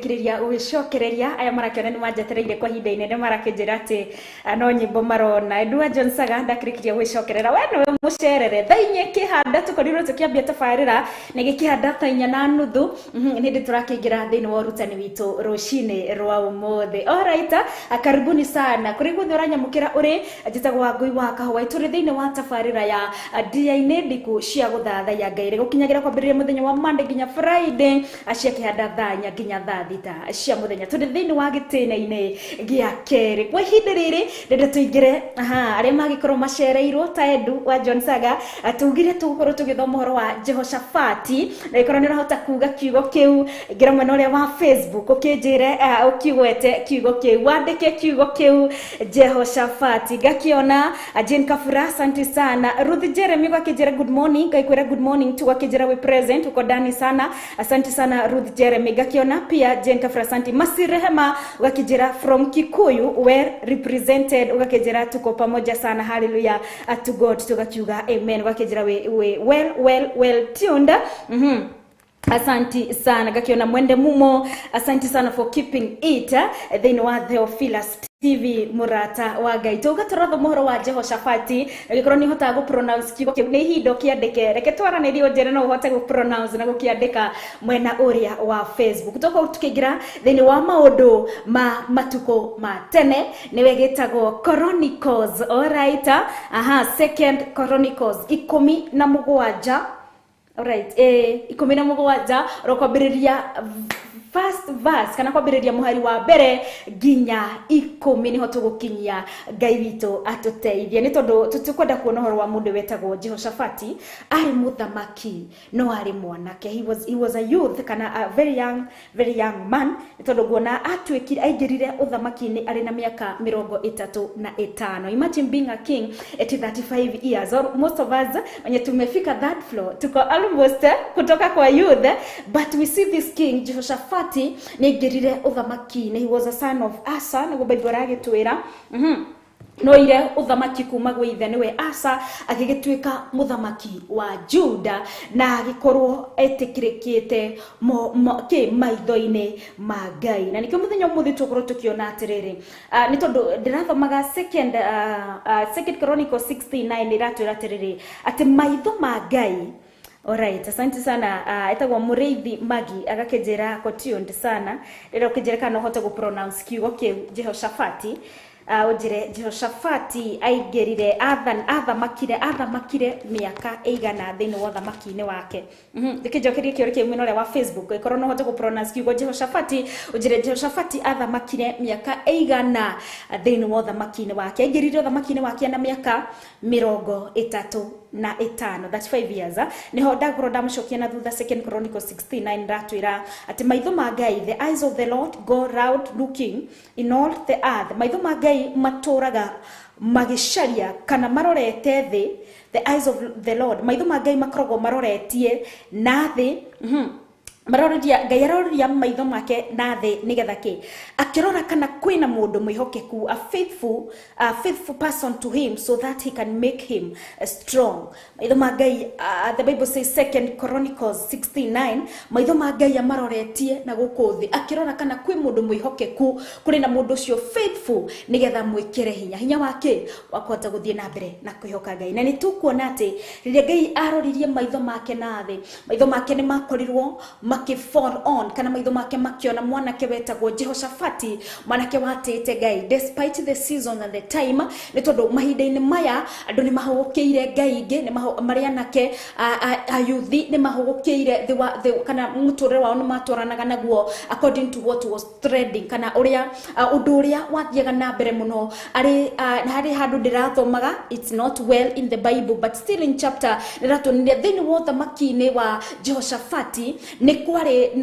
Ngĩrĩkĩrĩria gũgĩcokereria aya marakĩona nĩ manjetereire kwa ihinda inene, marakĩnjĩra atĩ no nyĩmbo marona. Edua John Saga, ndakĩrĩkĩria gũgĩcokerera, we nĩwe mũcerere thaa 4 kĩhanda tũkorirwo tũkĩambia tabarĩra na gĩkĩhanda thaa 4:30. Nĩ hĩndĩ tũrakĩingĩra thĩinĩ wa ũrutani witũ rũcinĩ rwa ũmũthĩ. Alright, karibuni sana kũrĩ guothe ũranyamũkĩra ũrĩ. Njĩtagwo Wangũi wa Kahũa. Tũrĩ thĩinĩ wa tabarĩra ya ndia-inĩ ndiku cia gũthathaiya Ngai, rĩgũkinyagĩra kwambĩrĩria mũthenya wa Monday nginya Friday cia kĩhanda thaa 4 nginya thaa 6 cia mũthenya. Tũrĩ thĩinĩ wa gĩtĩna-inĩ gĩa kerĩ kwa ihinda rĩrĩ. Ndĩrenda tũingĩre aha arĩa magĩkorwo macereirwo ta Edu wa John Saga. Tugire tũgũkorwo tũgĩthoma ũhoro wa Jehoshafati, na ĩkorwo nĩ ũrahota kuga kiugo kĩu, ingĩra mwena ũrĩa wa Facebook ũkĩnjĩre, ũkĩgwete kiugo kĩu, wandĩke kiugo kĩu Jehoshafati. Ngakiona Jane Kafura, asante sana. Ruth Jeremy ũgakĩnjĩra good morning, ngaikwĩra good morning tu. Ũgakĩnjĩra we present, uko ndani sana, asante sana Ruth Jeremy. Ngakiona pia Jane Kafura, asante. Masi Rehema ũgakĩnjĩra from Kikuyu, well represented, ũgakĩnjĩra tuko pamoja sana, hallelujah to God, tugakiuga amen. Ũgakĩnjĩra we well well well tuned. Asanti sana. Gakiona Mwende Mumo, asante sana for keeping it thĩinĩ wa Theophilus TV, murata wa Ngai. Tuga tũrathoma ũhoro wa Jehoshafati. Agĩkorwo nĩ ũhotaga gũ-pronounce kiugo kĩu, nĩ ihinda ũkĩandĩke. Reke twaranĩrie, ũnjĩre no ũhote gũ-pronounce na gũkĩandĩka mwena ũrĩa wa Facebook. Tũkorwo tukĩingĩra thĩinĩ wa maũndũ ma matukũ ma tene, nĩwe gĩtagwo Chronicles. Alright, aha, Second Chronicles 17. Alright, 17, rokwambĩrĩria first verse kana kwambĩrĩria mũhari wa mbere nginya 10 nĩho tũgũkinyia. Ngai witũ atũteithie, nĩ tondũ tũtikwenda kuona ũhoro wa mũndũ wetagwo Jehoshafati. Arĩ mũthamaki no arĩ mwanake. He was a youth kana a very young, very young man, nĩ tondũ nguona atuĩkire aingĩrire ũthamaki-inĩ arĩ na mĩaka 35. Imagine being a king at 35 years, or most of us wenye tumefika that floor tuko almost kutoka kwa youth. But we see this king Jehoshaphat nĩ aingĩrire ũthamaki-inĩ. He was a son of Asa, nĩguo Bible ĩragĩtwĩra. Noire ũthamaki kuma gwĩ ithe, nĩwe Asa, agĩgĩtuĩka mũthamaki wa Juda na agĩkorwo etĩkĩrĩkĩte kĩ maitho-inĩ ma Ngai. Na nĩkĩo mũthenya ũmũthĩ tũkorwo tũkĩona atĩrĩrĩ, nĩ tondũ ndĩrathomaga Second Chronicles 69, ĩratwĩra atĩrĩrĩ atĩ maitho ma Ngai. Alright, asante sana. Etagwo Mũrĩithi Magi, agakĩnjĩra ko tuned sana. Rĩrĩa ũkĩnjĩra kana ũhote gũ-pronounce kiugo kĩu Jehoshafati. Ũnjĩre Jehoshafati aingĩrire athamakire mĩaka ĩigana thĩinĩ wa ũthamaki-inĩ wake. Ndĩkĩnjokerie kĩũria kĩu mwena ũrĩa wa Facebook. Ĩkorwo no ũhote gũ-pronounce kiugo Jehoshafati, ũnjĩre Jehoshafati athamakire mĩaka ĩigana thĩinĩ wa ũthamaki-inĩ wake. Aingĩrire ũthamaki-inĩ wake na mĩaka 35, 35 years. Niho ndakorwo ndamũcokia na thutha, Second Chronicles 69 ndatwĩra atĩ maitho ma Ngai, the eyes of the Lord go round looking in all the earth. Maitho ma Ngai matũraga magĩcaria kana marorete thĩ. The eyes of the Lord, maitho ma Ngai makoragwo maroretie na thĩ. Maroreria, Ngai aroreria maitho make na thĩ nĩgetha kĩ? Akĩrora kana kwĩna mũndũ mwĩhokeku, a faithful person to him, so that he can make him strong. Maitho ma Ngai, the Bible says, Second Chronicles 69, maitho ma Ngai amaroretie na gũkũ thĩ akĩrora kana kwĩ mũndũ mwĩhokeku, kũrĩ na mũndũ ũcio faithful, nĩgetha mwĩkĩre hinya. Hinya wa kĩ? Wa kũhota gũthiĩ na mbere na kwĩhoka Ngai. Na nĩ tũkuona atĩ rĩrĩa Ngai aroririe maitho make na thĩ, maitho make nĩ makorirwo makĩ fall on, kana maitho make makĩona mwanake wetagwo Jehoshafati, mwanake watĩte Ngai despite the season and the time. Nĩ tondũ mahinda-inĩ maya andũ nĩ mahũgũkĩire Ngai ingĩ, nĩ marĩ anake ayuthi nĩ mahũgũkĩire kana mũtũrĩre wao nĩ matwaranaga naguo according to what was trending, kana ũrĩa ũndũ ũrĩa wathiaga na mbere mũno. Arĩ harĩ handũ ndĩrathomaga, it's not well in the Bible, but still in chapter ndĩratuonirie thĩinĩ wa ũthamaki-inĩ wa Jehoshafati nĩ kwarĩ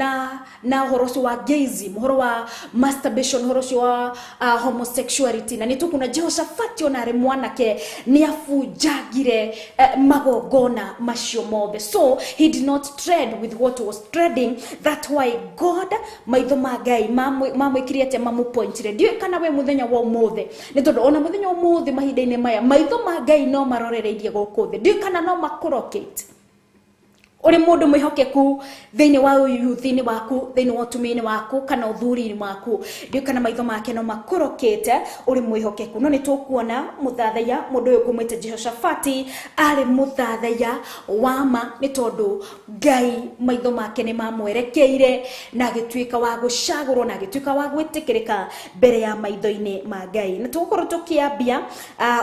na ũhoro ũcio wa gayism, ũhoro wa masturbation, ũhoro ũcio wa homosexuality. Na nĩ tũkuona Jehoshafati ona arĩ mwanake nĩ abunjangire magongona macio mothe. So he did not tread with what was treading. That why God, maitho ma Ngai mamwĩkire atĩa? Mamũpointire. Ndiũĩ kana we mũthenya wa ũmũthĩ, nĩ tondũ ona mũthenya wa ũmũthĩ, mahinda-inĩ maya, maitho ma Ngai no marorereirie gũkũ thĩ. Ndiũĩ kana no makũrokate. Uri mundu mwihokeku thiini wa youth-ini waku, thiini wa utumia-ini waku kana uthuri-ini waku, ndiũ kana maitho make no makorokete uri mwihokeku. No nitukuona muthathaiya mundu uyu ngumwite Jehoshafati ari muthathaiya wa ma, ni tondu Ngai maitho make ni mamwerekeire na agituika wa gucagurwo na agituika wa gwitikirika mbere ya maitho-ini ma Ngai. Na tugukorwo tukiambia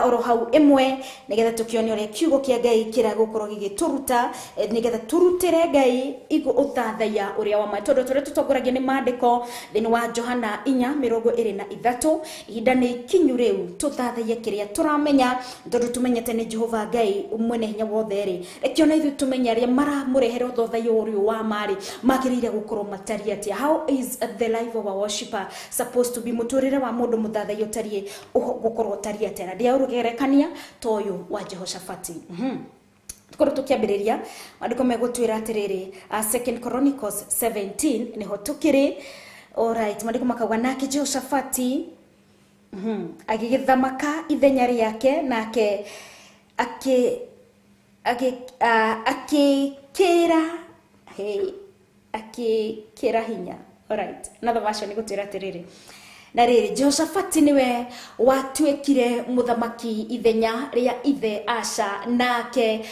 oro hau imwe nigetha tukione uria kiugo kia Ngai kiragukorwo gigituruta, nigetha turutire Ngai igo uthathaiya uria wa ma, tondu turia tutongoragia ni mandiko thiini wa Johana 4:23. Ihinda ni ikinyu riu tuthathaiye kiria turamenya, tondu tumenyete ni Jehova Ngai mwene hinya wothe ri. Reke ona ithuĩ tumenye aria maramũrehere uthathaiya uria wa ma ri magĩrĩire gũkorwo matariĩ atia. How is the life of a worshipper supposed to be? Mũtũrĩre wa mũndũ mũthathaiya ũtariĩ gũkorwo ũtariĩ atĩa? Na ndiaũgerekania ta ũyũ wa Jehoshafati. Tukorwo tukiambĩrĩria maandĩko megũtwĩra atĩrĩrĩ, Second Chronicles 17 niho tukĩrĩ. Alright, maandĩko makauga nake Jehoshafati agĩgĩthamaka ithenya rĩake, nake akĩkĩra hinya. Alright, another version igũtwĩra atĩrĩrĩ, na rĩrĩ Jehoshafati niwe watuĩkire mũthamaki ithenya rĩa ithe Asa, nake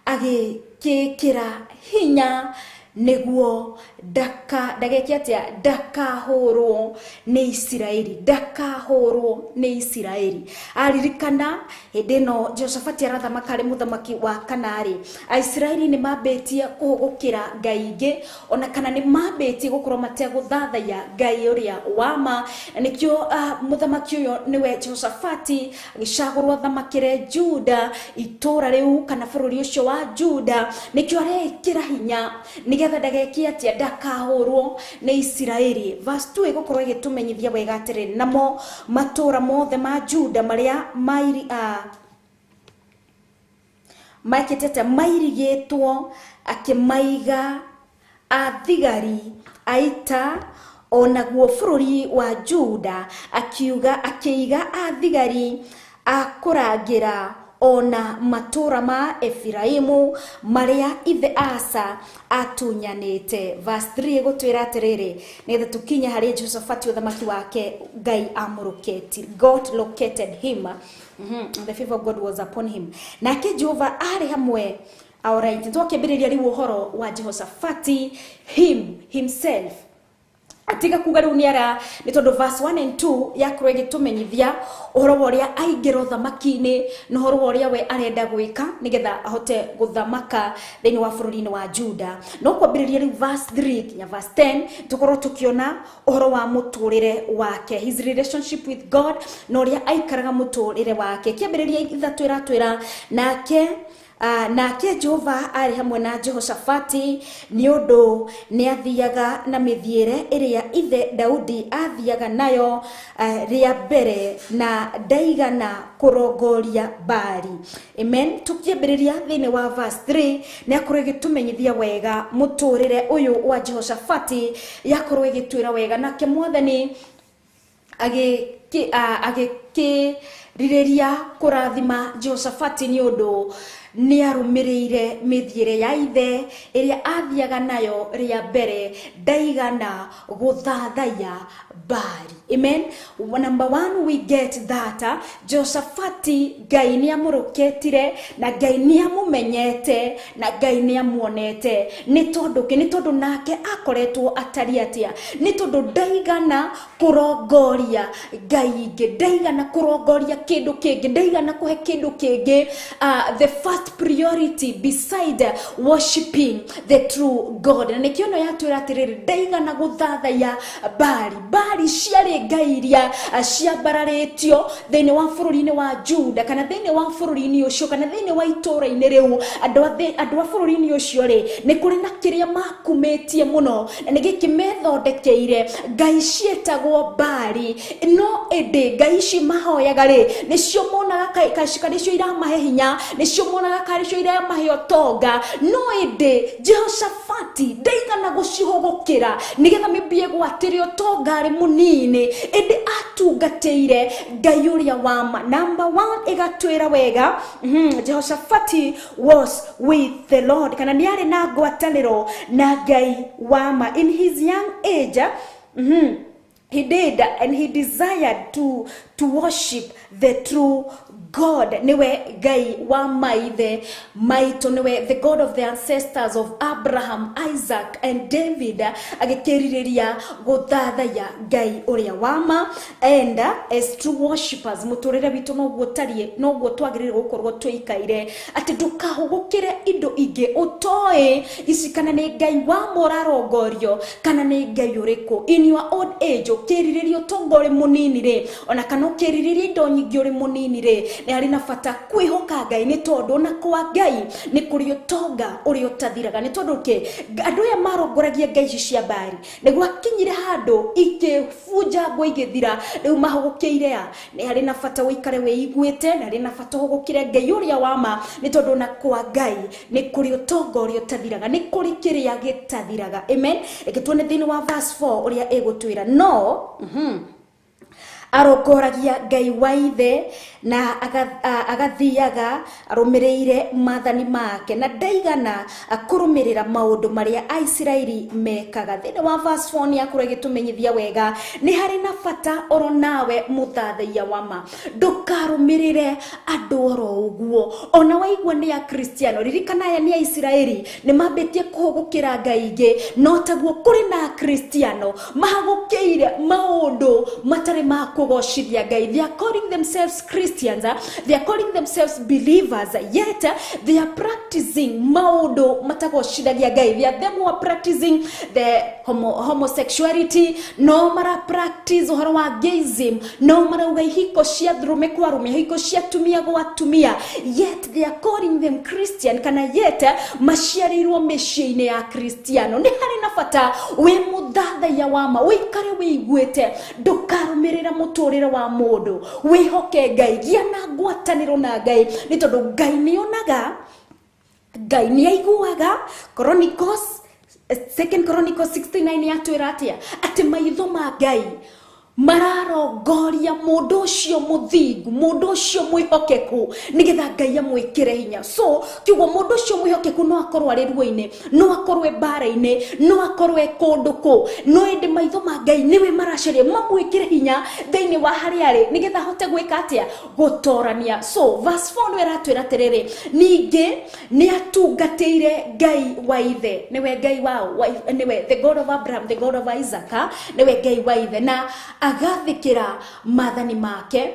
agĩkĩkĩra hinya nĩguo ndageke atĩa, ndakahũrwo nĩ Isiraeli, ndakahũrwo nĩ Isiraeli. Aririkana hĩndĩ ĩno Jehoshafati arathamaka arĩ mũthamaki wa kana-rĩ, Aisiraeli nĩ mambĩtie kũhũgũkĩra ngai ingĩ, ona kana nĩ mambĩtie gũkorwo mategũthathaiya Ngai ũrĩa wa ma. Na nĩkĩo mũthamaki ũyũ nĩwe Jehoshafati agĩcagũrwo athamakĩre Juda, itũũra rĩu kana bũrũri ũcio wa Juda. Nĩkĩo arekĩra hinya nĩgetha ndageke atĩa, ndakahũrwo nĩ Isiraeli. Verse 2 ĩgũkorwo ĩgĩtũmenyithia wega atĩrĩ, namo matũũra mothe ma Juda marĩa maikĩte atĩa, mairigĩtwo, akĩmaiga athigari a ita, onaguo bũrũri wa Juda akiuga akĩiga athigari a kũrangĩra ona matũũra ma Efiraimu marĩa ithe Asa atunyanĩte. Verse 3 ĩgũtwĩra atĩrĩrĩ, nĩgetha tũkinye harĩ Jehoshafati ũthamaki wake Ngai amũrũketi, God located him. The favor of God was upon him. Nake Jehova arĩ hamwe. Alright, twakĩambĩrĩria rĩu ũhoro wa Jehoshafati himself. Atiga kuga rĩu nĩara, nĩ tondũ verse 1 and 2 yakorwo ĩgĩtũmenyithia ũhoro wa ũrĩa aingĩra ũthamaki-inĩ na ũhoro wa ũrĩa we arenda gwĩka nĩgetha ahote gũthamaka thĩinĩ wa bũrũri-inĩ wa Juda. No kwambĩrĩria rĩu verse 3 nginya verse 10 tũkorwo tũkĩona ũhoro wa mũtũrĩre wake, his relationship with God na ũrĩa aikaraga mũtũrĩre wake. Kĩambĩrĩria ithatũ ĩratwĩra nake nake Jehova arĩ hamwe na Jehoshafati nĩ ũndũ nĩ athiaga na mĩthiĩre ĩrĩa ithe Daudi athiaga nayo rĩa mbere, na ndaigana kũrongoria Baali. Amen. Tũkĩambĩrĩria thĩinĩ wa verse 3 nĩ akorwo ĩgĩtũmenyithia wega mũtũrĩre ũyũ wa Jehoshafati, yakorwo ĩgĩtwĩra wega nake Mwathani agĩkĩrirĩria kũrathima Jehoshafati nĩ ũndũ nĩ arũmĩrĩire mĩthiĩre ya ithe ĩrĩa athiaga nayo rĩa mbere, ndaigana gũthathaiya Baali. Amen. Number one, we get that Jehoshafati Ngai nĩ amũrũkĩtire na Ngai nĩ amũmenyete na Ngai nĩ amuonete. Nĩ tondũ kĩ? Nĩ tondũ nake akoretwo atariĩ atĩa? Nĩ tondũ ndaigana kũrongoria ngai ingĩ, ndaigana kũrongoria kĩndũ kĩngĩ, ndaigana kũhe kĩndũ kĩngĩ the first priority beside worshiping the true God. Na nĩkĩo ĩno yatwĩra atĩrĩrĩ, ndaigana gũthathaiya Baali. Baali ciarĩ ngai iria ciambararĩtio thĩinĩ wa bũrũri-inĩ wa Juda, kana thĩinĩ wa bũrũri-inĩ ũcio, kana thĩinĩ wa itũũra-inĩ rĩu. Andũ a bũrũri-inĩ ũcio rĩ, nĩ kũrĩ na kĩrĩa makumĩtie mũno, na nĩ gĩkĩ methondekeire ngai ciĩtagwo Baali. No ĩndĩ ngai ici mahoyaga rĩ, Nĩcio monaga kana nĩcio iramahe hinya, nĩcio monaga kana nĩcio iramahe ũtonga. No ĩndĩ Jehoshafati ndaigana gũcihũgũkĩra nĩgetha mĩmbie gwatĩre ũtonga arĩ mũnini, ĩndĩ atungatĩire Ngai ũrĩa wa ma. Number 1 ĩgatwĩra wega, Jehoshafati was with the Lord, kana nĩ arĩ na ngwatanĩro na Ngai wa ma. In his young age, he did, and he desired to worship the true God. Niwe Ngai wa maithe maitũ, niwe the God of the ancestors of Abraham, Isaac and David. Agĩkĩrirĩria gũthathaiya Ngai ũrĩa wa ma. And as true worshipers, mũtũrĩre witũ noguo ũtariĩ, noguo twagĩrĩire gũkorwo tũikaire, atĩ ndũkahũgũkĩre indo ingĩ ũtoĩ ici, kana nĩ Ngai wa ma ũrarongorio kana nĩ Ngai ũrĩkũ. In your old age, ũkĩrirĩria ũtonga ũrĩ mũnini rĩ, ona kana ũkĩrirĩria indo nyingĩ ũrĩ mũnini rĩ, nĩ harĩ na bata kwĩhoka Ngai, nĩ tondũ ona kwa Ngai nĩ kũrĩ ũtonga ũrĩa ũtathiraga. Nĩ tondũ kĩ andũ aya marongoragia ngai ici cia Baali, nĩ gwakinyire handũ ikĩbunjangwo igĩthira, rĩu mahũgũkĩire a. Nĩ harĩ na bata ũikare wĩiguĩte, nĩ harĩ na bata ũhũgũkĩre Ngai ũrĩa wa ma, nĩ tondũ ona kwa Ngai nĩ kũrĩ ũtonga ũrĩa ũtathiraga, nĩ kũrĩ kĩrĩa gĩtathiraga. Amen. Reke tuone thĩinĩ wa verse 4 ũrĩa ĩgũtwĩra. No arongoragia Ngai wa ithe na agathiaga arũmĩrĩire maathani make, na ndaigana kũrũmĩrĩra maũndũ marĩa Aisiraeli mekaga. Thĩinĩ wa verse 4 nĩ akorwo ĩgĩtũmenyithia wega nĩ harĩ na bata oro nawe mũthathaiya wa ma ndũkarũmĩrĩre andũ oro ũguo. Ona waigua nĩ Akristiano, ririkana aya nĩ Aisiraeli, nĩ mambĩtie kũhũgũkĩra Ngai ingĩ, no taguo kũrĩ na Akristiano mahagũkĩire maũndũ matarĩ ma kũgocithia Ngai. They are calling themselves Christians, they are calling themselves believers, yet they are practicing maũndũ matagocithagia Ngai. They are them who are practicing the homosexuality, no mara practice ũhoro wa gayism, no marauga ihiko cia ndũrũme kwa arũme, ihiko cia atumia gwa atumia, yet they are calling them Christian, kana yet maciarĩirwo mĩciĩ-inĩ ya Kristiano. Nĩ harĩ na bata wĩ mũthathaiya wa ma ũikare wĩiguĩte, ndũkarũmĩrĩre mũtũrĩre wa mũndũ, wĩhoke Ngai, gĩa na ngwatanĩro na Ngai, nĩ tondũ Ngai nĩonaga, Ngai nĩaiguaga. Chronicles, Second Chronicles 69 yatwĩra atĩa? Atĩ maitho ma Ngai mararongoria mũndũ ũcio mũthingu, mũndũ ũcio mwĩhokeku, nĩgetha Ngai amwĩkĩre hinya. So kiugo mũndũ ũcio mwĩhokeku no akorwo arĩ ruo-inĩ, no akorwo e mbara-inĩ, no akorwo e kũndũ kũ, no ĩndĩ maitho ma Ngai nĩwe maracaria mamwĩkĩre hinya thĩinĩ wa harĩa arĩ, nĩgetha ahote gwĩka atĩa? Gũtorania. So verse 4 nĩwe ĩratwĩra atĩrĩrĩ, ningĩ nĩ atungatĩire Ngai wa ithe, nĩwe Ngai wao, nĩwe the God of Abraham, the God of Isaac, nĩwe Ngai wa ithe, na agathĩkĩra maathani make.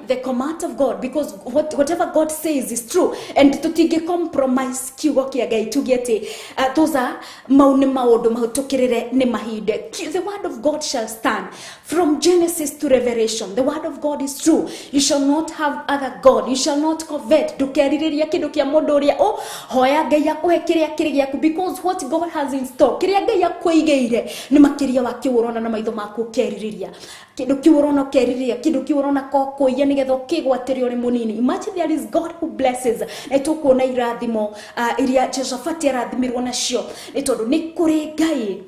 The command of God, because whatever God says is true, and tũtingĩ compromise kiugo kĩa Ngai tuge atĩ those are mau nĩ maũndũ mahĩtũkĩrĩre nĩ mahinda. The word of God shall stand from Genesis to Revelation. The word of God is true. You shall not have other God, you shall not covet. Ndũkerirĩria kĩndũ kĩa mũndũ ũrĩa ũ, hoya Ngai akũhe kĩrĩa kĩrĩ gĩaku, because what God has in store, kĩrĩa Ngai akũigĩire nĩ makĩria wa kĩu ũrona na maitho maku ũkerirĩria. Kĩndũ kĩu ũrona ũkerirĩria, kĩndũ kĩu ũrona kũiya nĩgetha ũkĩgwatĩre ũrĩ mũnini. Imagine there is God who blesses. Na tũkuona irathimo iria Jehoshafati arathimirwo nacio, nĩ tondũ nĩ kũrĩ Ngai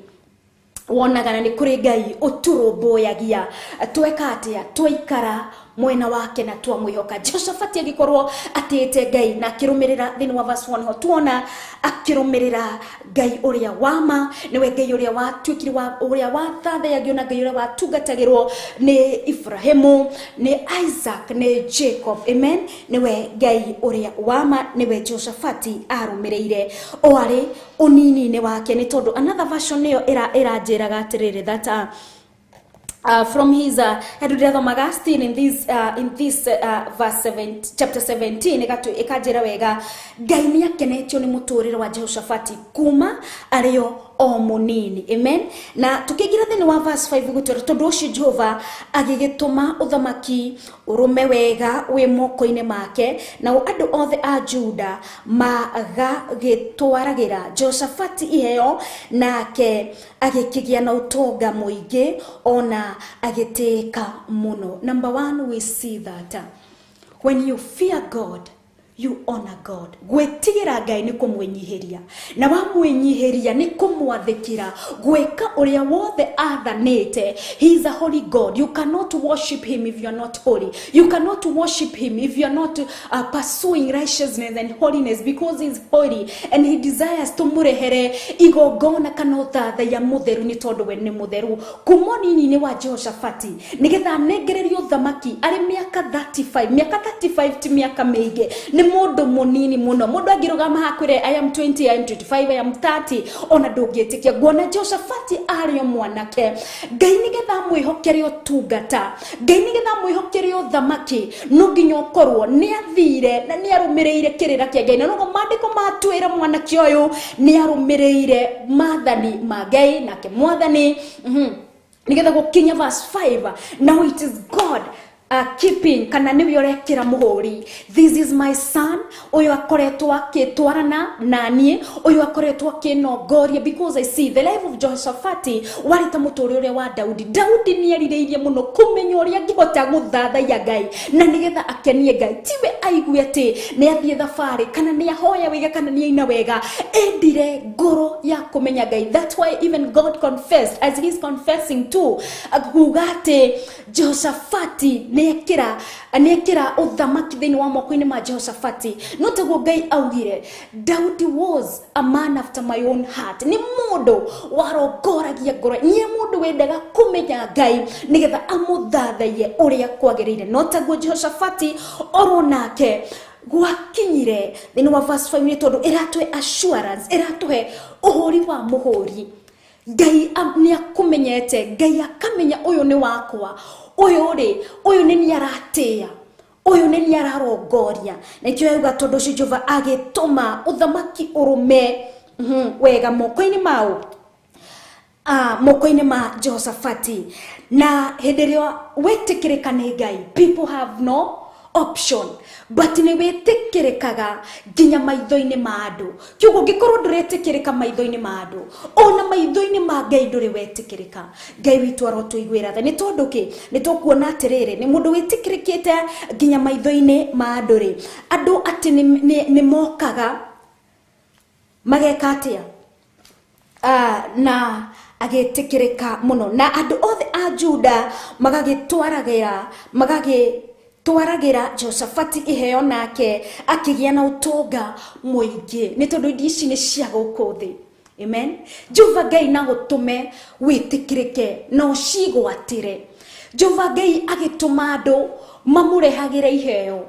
wonaga na nĩ kũrĩ Ngai ũtũrũmbũyagia. Tweka atĩa? Twaikara mwena wake na twamwĩhoka. Jehoshafati agĩkorwo atĩĩte Ngai na akĩrũmĩrĩra, thĩinĩ wa verse 1 ho tuona akĩrũmĩrĩra Ngai ũrĩa wa ma, nĩwe Ngai ũrĩa watuĩkire wa, ũrĩa wathathayagio na Ngai ũrĩa watungatagĩrwo nĩ Ibrahimu, nĩ Isaac, nĩ Jacob. Amen. Nĩwe Ngai ũrĩa wa ma, nĩwe Jehoshafati arũmĩrĩire o arĩ ũnini-inĩ wake, nĩ tondũ another version nĩyo ĩranjĩraga atĩrĩrĩ that from his head ndĩrathomaga still in this verse 7, chapter 17 ĩkanjĩra wega Ngai nĩ akenetio nĩ mũtũrĩre wa Jehoshafati kuma arĩ o mũnini. Amen. Na tũkĩingĩra thĩinĩ wa verse 5 gũtwĩra tondũ ũcio Jehova agĩgĩtũma ũthamaki ũrũme wega wĩ moko-inĩ make, nao andũ othe a Juda magagĩtwaragĩra Jehoshafati iheo, nake agĩkĩgĩa na ũtonga mũingĩ ona agĩtĩĩka mũno. Number 1, we see that When you fear God, you honor God. Gwĩtigĩra Ngai nĩ kũmwĩnyihĩria, na wamwĩnyihĩria nĩ kũmwathĩkĩra, gwĩka ũrĩa wothe athanĩte. He is a holy God. You cannot worship him if you are not holy. You cannot worship him if you are not pursuing righteousness and holiness, because he is holy and he desires tũmũrehere igongona kana ũthathaiya mũtheru, nĩ tondũ we nĩ mũtheru. Kuma ũnini-inĩ wa Jehoshafati, nĩgetha anengererio ũthamaki arĩ mĩaka 35. Mĩaka 35 ti mĩaka mĩingĩ, nĩ mũndũ mũnini mũno. Mũndũ angĩrũgama hakwĩre I am 20, I am 25, I am 30, ona ndũngĩtĩkia. Nguona Jehoshafati arĩ o mwanake. Ngai nĩgetha amwĩhokere ũtungata, Ngai nĩgetha amwĩhokere ũthamaki, no nginya ũkorwo nĩ athire na nĩ arũmĩrĩire kĩrĩra kĩa Ngai. Na noguo maandĩko matwĩra mwanake ũyũ nĩ arũmĩrĩire maathani ma Ngai, nake mwathani nĩgetha gũkinya verse 5, now it is God keeping, kana nĩwe ũrekĩra mũhũri. This is my son, ũyũ akoretwo akĩtwarana na niĩ, ũyũ akoretwo akĩnongoria. Because I see the life of Jehoshaphat warĩ ta mũtũrĩre ũrĩa wa Daudi. Daudi nĩ erirĩirie mũno kũmenya ũrĩa angĩhota gũthathaiya Ngai na nĩgetha akenie Ngai. Tiwe aigue atĩ nĩ athiĩ thabarĩ, kana nĩ ahoya wega, kana nĩ aina wega. Endire ngoro ya kũmenya Ngai. That's why even God confessed, as he's confessing too, kuga atĩ Jehoshaphat nĩekĩra ũthamaki thĩinĩ wa moko-inĩ ma Jehoshaphat. No taguo Ngai augire, Daudi was a man after my own heart. Nĩ mũndũ warongoragia ngoro, nĩ mũndũ wendaga kũmenya Ngai nĩgetha amũthathaiye ũrĩa kwagĩrĩire. No taguo Jehoshaphat oro nake gwakinyire thĩinĩ wa verse 5, nĩ tondũ ĩratũhe assurance, ĩratũhe ũhũri wa mũhũri. Ngai nĩ akũmenyete, Ngai akamenya ũyũ nĩ wakwa, ũyũ rĩ, ũyũ nĩ niĩ aratĩĩa, ũyũ nĩ niĩ ararongoria. Na ikĩo yauga tondũ ũcio Jehova agĩtũma ũthamaki ũrũme wega moko-inĩ mao, moko-inĩ ma Jehoshaphat. Na hĩndĩ ĩrĩa wetĩkĩrĩka nĩ Ngai, people have no option but nĩ wĩtĩkĩrĩkaga nginya maitho-inĩ ma andũ. Kiugo ũngĩkorwo ndũretĩkĩrĩka maitho-inĩ ma andũ, ona maitho-inĩ ma Ngai ndũrĩ wetĩkĩrĩka. Ngai witũ arotũiguĩra tha. Nĩ tondũ kĩ? Nĩ tũkuona atĩrĩrĩ, nĩ mũndũ wĩtĩkĩrĩkĩte nginya maitho-inĩ ma andũ rĩ, andũ atĩ nĩ mokaga mageka atĩa? Na agĩtĩkĩrĩka mũno, na andũ othe a Juda magagĩtwaragĩra Jehoshafati iheo, nake akĩgĩa na ũtonga mũingĩ, nĩ tondũ indo ici nĩ cia gũkũ thĩ. Amen. Jehova Ngai na gũtũme wĩtĩkĩrĩke na ũcigwatĩre. Jehova Ngai agĩtũma andũ mamũrehagĩre iheo,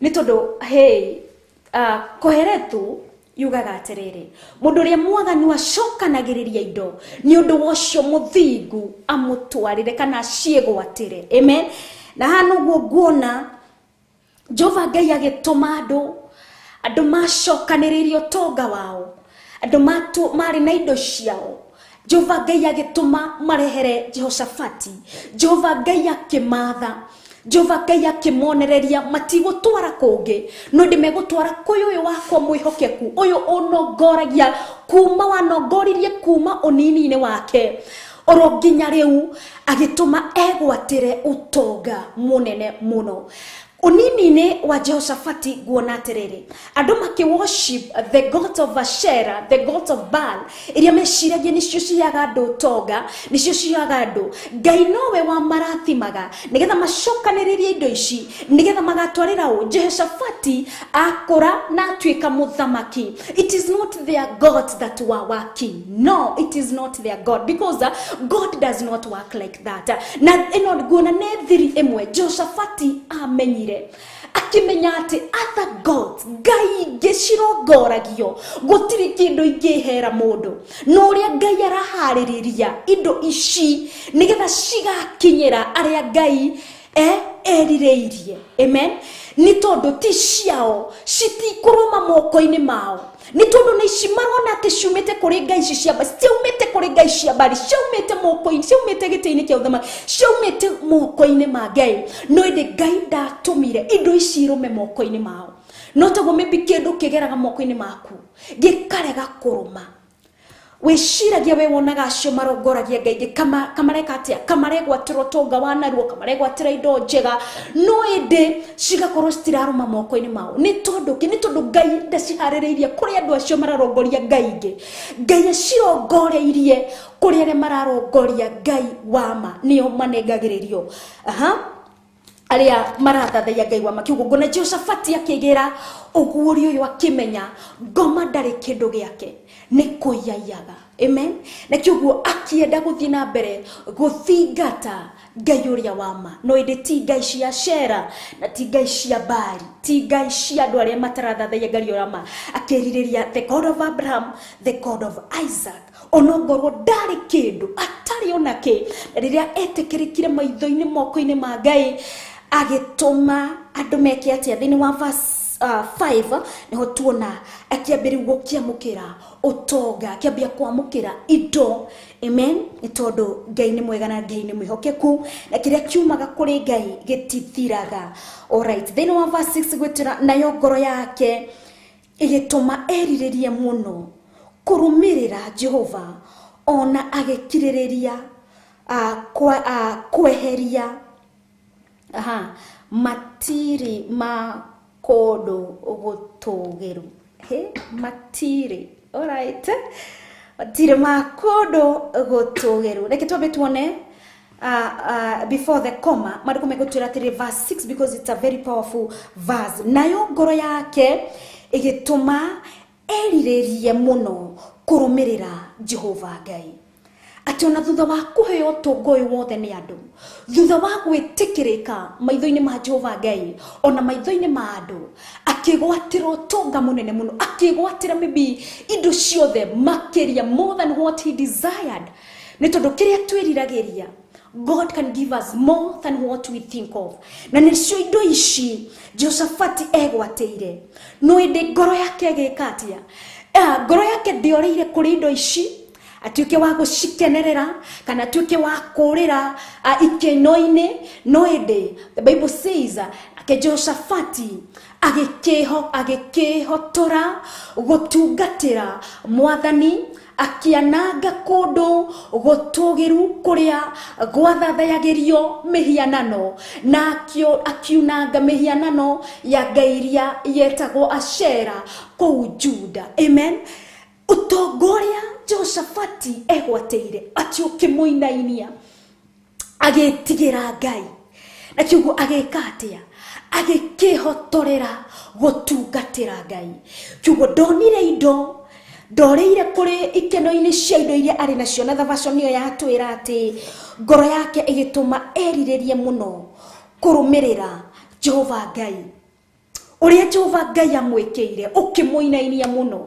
nĩ tondũ hey, Kohelethu yugaga atĩrĩrĩ, mũndũ ũrĩa mwaganu acokanagĩrĩria indo nĩ ũndũ wa ũcio mũthingu amũtwarĩre kana aciĩgwatĩre. Amen. Na haha noguo nguona Jehova Ngai agĩtũma andũ macokanĩrĩrie ũtonga wao, andũ marĩ na indo ciao. Jehova Ngai agĩtũma marehere Jehoshafati. Jehova Ngai akĩmatha, Jehova Ngai akĩmonereria matigũtwara kũngĩ, no ndĩ megũtwara kwĩ ũyũ wakwa mwĩhokeku, ũyũ ũnongoragia kuma wanongoririe kuma ũnini-inĩ wake oro nginya rĩu, agĩtũma egwatĩre ũtonga mũnene mũno. Ũnini-inĩ wa Jehoshafati nguona atĩrĩrĩ, andũ makĩ worship the god of Asherah, the god of Baal, iria meciragia nĩcio ciheaga andũ ũtonga, nĩcio ciheaga andũ. Ngai nowe wamarathimaga nĩgetha macokanĩrĩrie indo ici nĩgetha magatwarĩra ũ Jehoshafati akũra na atuĩka mũthamaki. It is not their god that were working. No, it is not their god, because God does not work like that. Na ĩno nguona nĩ thiri ĩmwe Jehoshafati amenyire, akĩmenya atĩ other gods, ngai ingĩ cirongoragio, gũtirĩ kĩndũ ingĩhera mũndũ, no ũrĩa Ngai araharĩrĩria indo ici nĩgetha cigakinyĩra arĩa Ngai erirĩirie. Amen. Nĩ tondũ ti ciao, citikũrũma moko-inĩ mao, nĩ tondũ nĩ ici marona atĩ ciumĩte kũrĩ ngai ici cia citiaumĩte kũrĩ ngai cia mbari, ciaumĩte moko-inĩ, ciaumĩte gĩtĩ-inĩ kĩa ũthamaki, ciaumĩte moko-inĩ ma Ngai. No ĩndĩ Ngai ndatũmire indo ici irũme moko-inĩ mao. No taguo maybe kĩndũ kĩgeraga moko-inĩ maku gĩkarega kũrũma. Wĩciragia we wonaga acio marongoragia ngai ingĩ kamareka atĩa, kamaregwatĩra ũtonga wa narua, kamaregwatĩra indo njega, no ĩndĩ cigakorwo citirarũma moko-inĩ mao. Nĩ tondũ kĩ? Nĩ tondũ Ngai ndaciharĩrĩirie kũrĩ andũ acio mararongoria ngai ingĩ. Ngai acirongoreirie kũrĩ arĩa mararongoria Ngai wa ma, nĩo manengagĩrĩrio. Aha, arĩa marathathaiya Ngai wa ma. Kiugo ngona Jehoshafati akĩgĩra ũguũrio ũyũ, akĩmenya ngoma ndarĩ kĩndũ gĩake, nĩ kũiyaiyaga. Amen. Na kĩoguo akĩenda gũthiĩ na mbere gũthingata Ngai ũrĩa wa ma, no ĩndĩ ti ngai cia Shera na ti ngai cia Baali, ti ngai cia andũ arĩa matarathathaiya Ngai ũrĩa wa ma. Akĩrirĩria the God of Abraham, the God of Isaac, onongorwo ndarĩ kĩndũ, atarĩ ona kĩ. Na rĩrĩa etĩkĩrĩkire maitho-inĩ, moko-inĩ ma Ngai, agĩtũma andũ meke atĩa? Thĩinĩ wa verse 5 nĩho tuona akĩambĩrĩria gũkĩamũkĩra ũtonga, akĩambia kwamũkĩra indo. Amen. Nĩ tondũ Ngai nĩ mwega na Ngai nĩ mwĩhokeku, na kĩrĩa kiumaga kũrĩ Ngai gĩtithiraga. Alright, thĩinĩ wa verse 6 gwĩtĩra, nayo ngoro yake ĩgĩtũma erirĩrie mũno kũrũmĩrĩra Jehova, ona agĩkirĩrĩria kweheria aha matiri ma kũndũ gũtũgĩru. He matiri, alright, matiri ma kũndũ gũtũgĩru. Reke twambe tuone before the comma maandĩko megũtwĩra atĩrĩ, verse 6, because it's a very powerful verse. Nayo ngoro yake ĩgĩtũma erirĩrie mũno kũrũmĩrĩra Jehova Ngai, atĩ ona thutha wa kũheo ũtonga ũyũ wothe nĩ andũ, thutha wa gwĩtĩkĩrĩka maitho-inĩ ma Jehova Ngai ona maitho-inĩ ma andũ, akĩgwatĩra ũtonga mũnene mũno, akĩgwatĩra maybe indo ciothe makĩria, more than what he desired. Nĩ tondũ kĩrĩa twĩriragĩria, God can give us more than what we think of. Na nĩcio indo ici Jehoshafati egwatĩire, no ĩndĩ ngoro yake ĩgĩka atĩa? Ngoro yake ndĩorĩire kũrĩ indo ici atuĩke wa gũcikenerera kana atuĩke wa kũrĩra ikeno-inĩ, no ĩndĩ the Bible says ake Jehoshafati agĩkĩhotora gũtungatĩra Mwathani, akĩananga kũndũ gũtũgĩru kũrĩa gwathathayagĩrio mĩhianano, na akiunanga mĩhianano ya ngai iria yetagwo Ashera kũu Juda. Amen. Ũtonga ũrĩa Jehoshafati egwatĩire atĩ ũkĩmũinainia, agĩtigĩra Ngai, na kiugo agĩka atĩa? Agĩkĩhotorera gũtungatĩra Ngai. Kiugo ndonire indo, ndorĩire kũrĩ ikeno-inĩ cia indo iria arĩ nacio. Na thabaco nĩyo yatwĩra atĩ ngoro yake ĩgĩtũma erirĩrie mũno kũrũmĩrĩra Jehova Ngai. Ũrĩa Jehova Ngai amwĩkĩire ũkĩmũinainia mũno,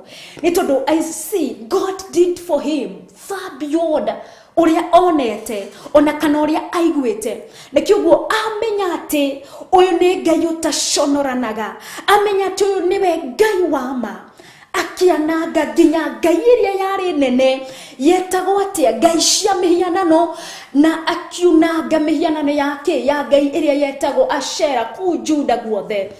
nĩ tondũ I see God did for him far beyond ũrĩa onete ona kana ũrĩa aiguĩte. Na kĩoguo amenya atĩ ũyũ nĩ Ngai ũtaconoranaga, amenya atĩ ũyũ nĩwe Ngai wa ma, akĩananga nginya ngai ĩrĩa yarĩ nene yetagwo atĩa, ngai cia mĩhianano, na akiunanga mĩhianano yake ya ngai ĩrĩa yetagwo Ashera kũu Juda guothe.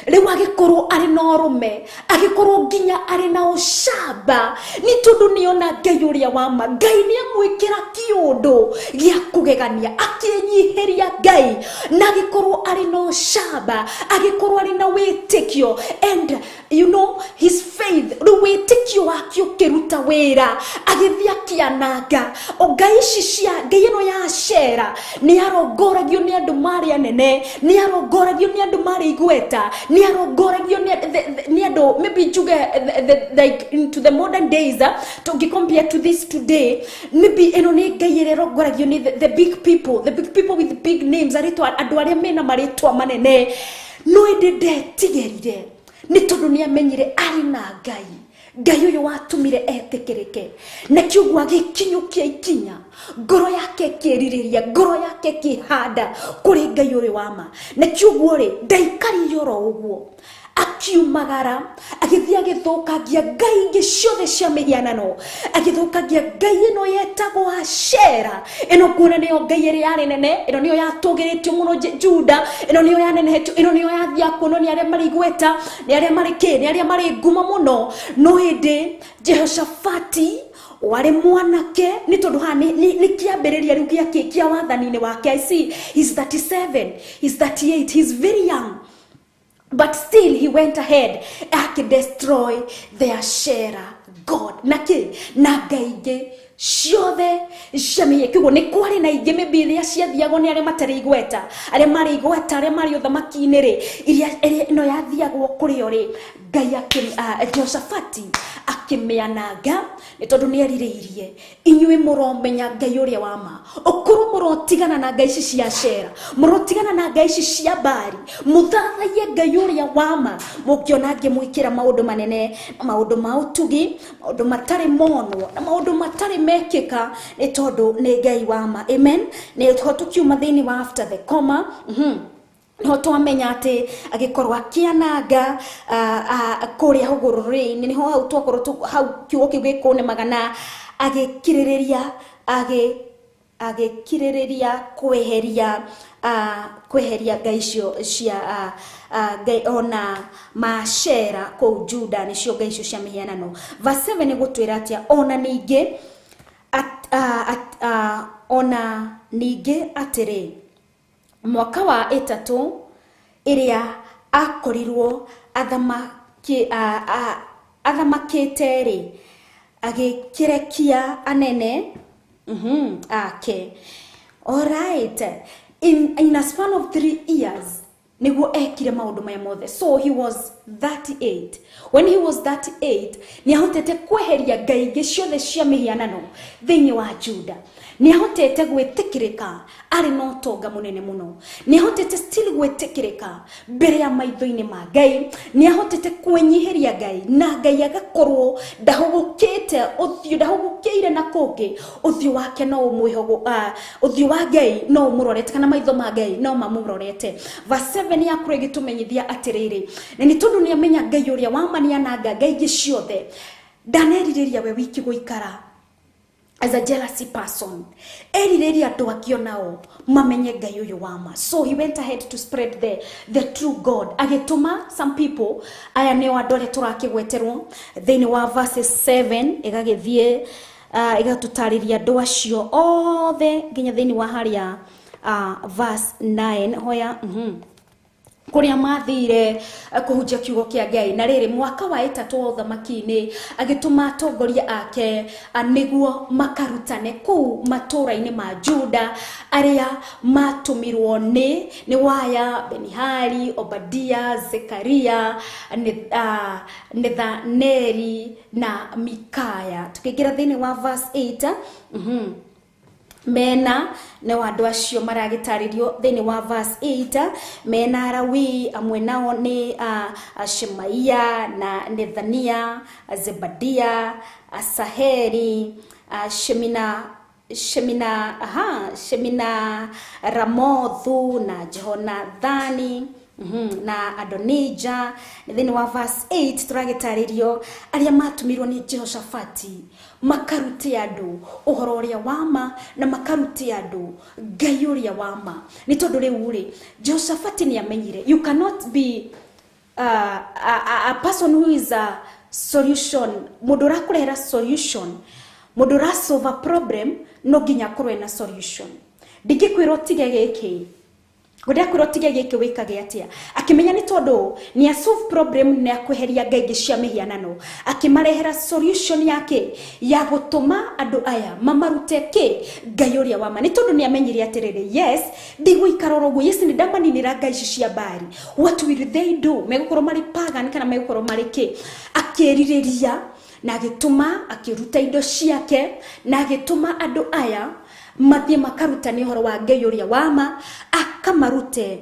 Rĩu agĩkorwo arĩ na ũrũme, agĩkorwo nginya arĩ na ũcamba, nĩ tondũ nĩona Ngai ũrĩa wa ma. Ngai nĩ amwĩkĩra kĩũndũ gĩa kũgegania, akĩnyihĩria Ngai, na agĩkorwo arĩ na ũcamba, agĩkorwo arĩ na wĩtĩkio, and you know his faith, rĩu wĩtĩkio wake ũkĩruta wĩra, agĩthiĩ akĩananga o ngai ici cia ngai ĩno ya Ashera. Nĩ arongoragio nĩ andũ marĩ anene, nĩ arongoragio nĩ andũ marĩ igweta, nĩ arongoragio nĩ andũ, maybe njuge like into the modern days, tũngĩ compare to this today, maybe ĩno nĩ ngai ĩrĩa ĩrongoragio nĩ the big people, the big people with big names, arĩtwa andũ arĩa mena marĩtwa manene. No ĩndĩ ndetigĩrire, nĩ tondũ nĩ amenyire arĩ na Ngai, Ngai ũyũ watũmire etĩkĩrĩke. Na kĩoguo agĩkinyũkia ikinya, ngoro yake ĩkĩrirĩria, ngoro yake ĩkĩhanda kũrĩ Ngai ũrĩ wa ma. Na kĩoguo rĩ, ndaikarire oro ũguo. Akiumagara agĩthiĩ agĩthũkangia ngai ingĩ ciothe cia mĩhianano, agĩthũkangia ngai ĩno yetagwo Ashera. Ĩno kuona nĩyo ngai ĩrĩa yarĩ nene, ĩno nĩyo yatũgĩrĩtio mũno Juda, ĩno nĩyo yanenehetio, ĩno nĩyo yathiaga kuonwo nĩ arĩa marĩ igweta, nĩ arĩa marĩ kĩ, nĩ arĩa marĩ ngumo mũno. No hĩndĩ Jehoshafati warĩ mwanake, nĩ tondũ haha nĩ kĩambĩrĩria rĩu gĩa kĩ, kĩa wathani-inĩ wake. I see he's 37, he's 38, he's very young, but still he went ahead akidestroy the Asherah god na kĩ, na ngai ingĩ ciothe cia mĩhianano. Kĩguo nĩ kwarĩ na ingĩ maybe iria ciathiagwo nĩ arĩa matarĩ igweta, arĩa marĩ igweta, arĩa marĩ ũthamaki-inĩ rĩ, iria ĩrĩa ĩno yathiagwo kũrĩ o rĩ, Ngai Jehoshafati akĩmĩananga nĩ tondũ nĩ erirĩirie inyuĩ mũromenya Ngai ũrĩa wa ma. Ũkorwo mũrotigana na ngai ici cia Ashera, mũrotigana na ngai ici cia Baali, mũthathaiye Ngai ũrĩa wa ma, mũngĩona ngĩmwĩkĩra maũndũ manene, maũndũ ma ũtugi, maũndũ matarĩ monwo na maũndũ matarĩ mekĩka, nĩ tondũ nĩ Ngai wa ma. Amen. Nĩ ho tũkiuma thĩinĩ wa after the comma. No twamenya atĩ agĩkorwo akĩananga kũrĩa hũgũrũrũ-inĩ, nĩho hau twakorwo hau kiugo kĩu gĩkũnĩmaga, agĩkirĩrĩria, agĩkirĩrĩria kweheria ngai icio cia ngai ona Maashera kũu Juda, nĩcio ngai icio cia mĩhianano. Verse 7 ĩgũtwĩra atĩa? Ona ningĩ ona ningĩ atĩrĩ, mwaka wa ĩtatũ ĩrĩa akorirwo athamakĩte rĩ, agĩkĩrekia anene ake. Alright, in a span of 3 years nĩguo ekire maũndũ maya mothe. So he was 38. When he was 38, nĩ ahotete kweheria ngai ingĩ ciothe cia mĩhianano thĩinĩ wa Juda. Nĩ ahotete gwĩtĩkĩrĩka arĩ na ũtonga mũnene mũno. Nĩ ahotete still gwĩtĩkĩrĩka mbere ya maitho-inĩ ma Ngai. Nĩ ahotete kwĩnyihĩria Ngai na Ngai agakorwo ndahũgũkĩte ũthiũ, ndahũgũkĩire na kũngĩ. Ũthiũ wake no ũmwĩhũgũ, ũthiũ wa Ngai no ũmũrorete, kana maitho ma Ngai no mamũrorete. Verse 7 yakorwo ĩgĩtũmenyithia atĩrĩrĩ, na nĩ tondũ nĩ amenya Ngai ũrĩa wa ma nĩ ananga ngai ingĩ ciothe, ndanerirĩria we wiki gũikara as a jealousy person, erirĩria andũ angĩ onao mamenye Ngai ũyũ wa ma. So he went ahead to spread the true God, agĩtũma some people. Aya nĩo andũ arĩa tũrakĩgweterwo thĩinĩ wa verses 7, ĩgagĩthiĩ ĩgatũtarĩria andũ acio othe nginya thĩinĩ wa harĩa verse 9 hoya kũrĩa mathire kũhunjia kiugo kĩa Ngai. Na rĩrĩ, mwaka wa ĩtatũ wa ũthamaki-inĩ agĩtũma atongoria ake nĩguo makarutane kũu matũũra-inĩ ma Juda, arĩa matũmirwo nĩ Waya, Benihali, Obadia, Zekaria, Nethaneli na Mikaya. Tukĩingĩra thĩinĩ wa verse 8, mena nĩ andũ acio maragĩtarĩrio thĩinĩ wa verse 8, mena Lawi amwe nao nĩ Shemaia na Nethania, Zebadia, Asaheli, Shemina, Shemina, aha, Shemina Ramothu na Jehonathani na Adonija. Thĩinĩ wa verse 8 tũragĩtarĩrio arĩa matũmirwo nĩ Jehoshafati makarute andũ ũhoro ũrĩa wa ma na makarute andũ Ngai ũrĩa wa ma. Nĩ tondũ rĩu rĩ, Jehoshafati nĩ amenyire you cannot be a person who is a solution, mũndũ ũrakũrehera solution, mũndũ ũra solve a problem no nginya akorwo ena solution. Ndingĩkwĩra ũtige gĩkĩ, ndakwĩra ũtige gĩkĩ wĩkage atĩa? Akĩmenya nĩ tondũ nĩ a solve problem, nĩ akweheria ngai ingĩ cia mĩhianano, akĩmarehera solution yake ya gũtũma andũ aya mamarute kĩ, Ngai ũrĩa wa ma. Nĩ tondũ nĩ amenyire atĩrĩrĩ, yes, ndigũikara oro ũguo, yes, nĩ ndamaninĩra ngai ici cia Baali, what will they do? Megũkorwo marĩ pagan kana megũkorwo marĩ kĩ? Akĩrirĩria na agĩtũma, akĩruta indo ciake na agĩtũma andũ aya mathiĩ makarutane ũhoro wa Ngai ũrĩa wa ma, akamarute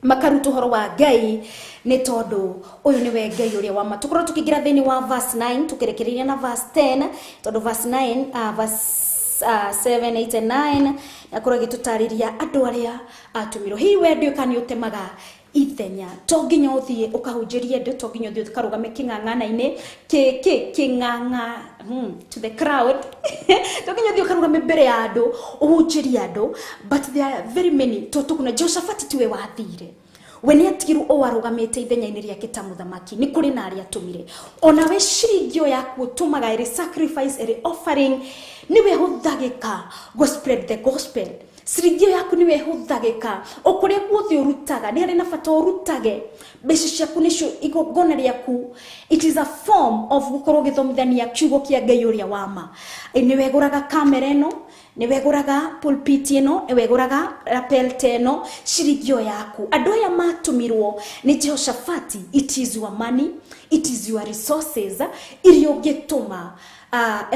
makaruta ũhoro wa Ngai, nĩ tondũ ũyũ nĩwe Ngai ũrĩa wa ma. Tũkorwo tũkĩingĩra thĩinĩ wa verse 9, tũkĩrĩkĩrĩria na verse 10, tondũ verse 9, verse 7, 8 and 9 akorwo agĩtũtarĩria andũ arĩa atũmirwo. Hihi we ndiũĩ kana nĩ ũtemaga Ithenya to nginya ũthiĩ ũkahunjĩrie andũ, to nginya ũthiĩ ũkarũgame kĩng'ang'ana-inĩ kĩ kĩ kĩng'ang'a to the crowd, to nginya ũthiĩ ũkarũgame mbere ya andũ ũhunjĩrie andũ, but there are very many. To tũkuna Jehoshaphat tiwe wathire, we nĩ atigirwo o arũgamĩte ithenya-inĩ rĩake ta mũthamaki, nĩ kũrĩ na arĩa atũmire. Onawe ciringi ĩyo yaku ũtũmaga ĩrĩ sacrifice, ĩrĩ offering, nĩwe hũthagĩka go spread the gospel. Ciringi ĩyo yaku nĩwe ĩhũthagĩka o kũrĩa guothe ũrutaga, nĩ harĩ na bata ũrutage mbeca ciaku, nĩcio igongona rĩaku. It is a form of gũkorwo ũgĩthomithania kiugo kĩa Ngai ũrĩa wa ma. Nĩwe gũraga kamera ĩno, nĩwe gũraga pulpit ĩno, nĩwe gũraga lapel ta ĩno, ciringi ĩyo yaku. Andũ aya matũmirwo nĩ Jehoshaphat, it is your money, it is your resources iria ũngĩtũma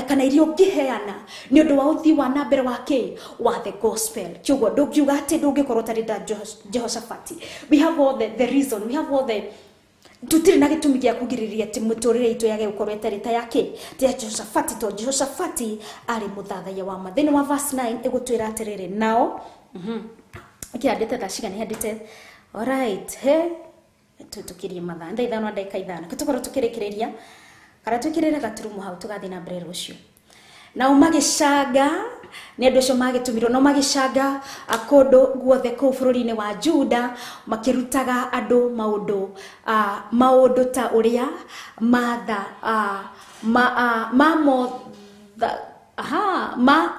kana iria ũngĩheana nĩ ũndũ wa ũthii wa na mbere wa kĩ wa the gospel. Kĩũguo ndũngiuga atĩ ndũngĩkorwo ũtarĩ ta Jehoshaphat. We have all the reason, we have all the tutirĩ na gĩtũmi gĩa kugirĩrĩria atĩ mũtũrĩre itũ yage gũkorwo ĩtarĩ ta yake ta ya Jehoshaphat, tondũ Jehoshaphat arĩ mũthathaiya wa ma. Thĩinĩ wa verse 9 ĩgũtwĩra atĩrĩrĩ, nao kĩhandĩte thaa cigana? Ĩhandĩte alright, he tũkirie mathaa thaa 5 na ndagĩka 5, tũkorwo tũkĩrĩkĩrĩria kana twĩkĩrĩre gaturumo hau, tũgathiĩ na mbere rũciũ. Nao magĩcanga, nĩ andũ acio magĩtũmirwo, no magĩcanga kũndũ guothe kũu bũrũri-inĩ wa Juda, makĩrutaga andũ maũndũ maũndũ ta ũrĩa matha ma mamotha aha ma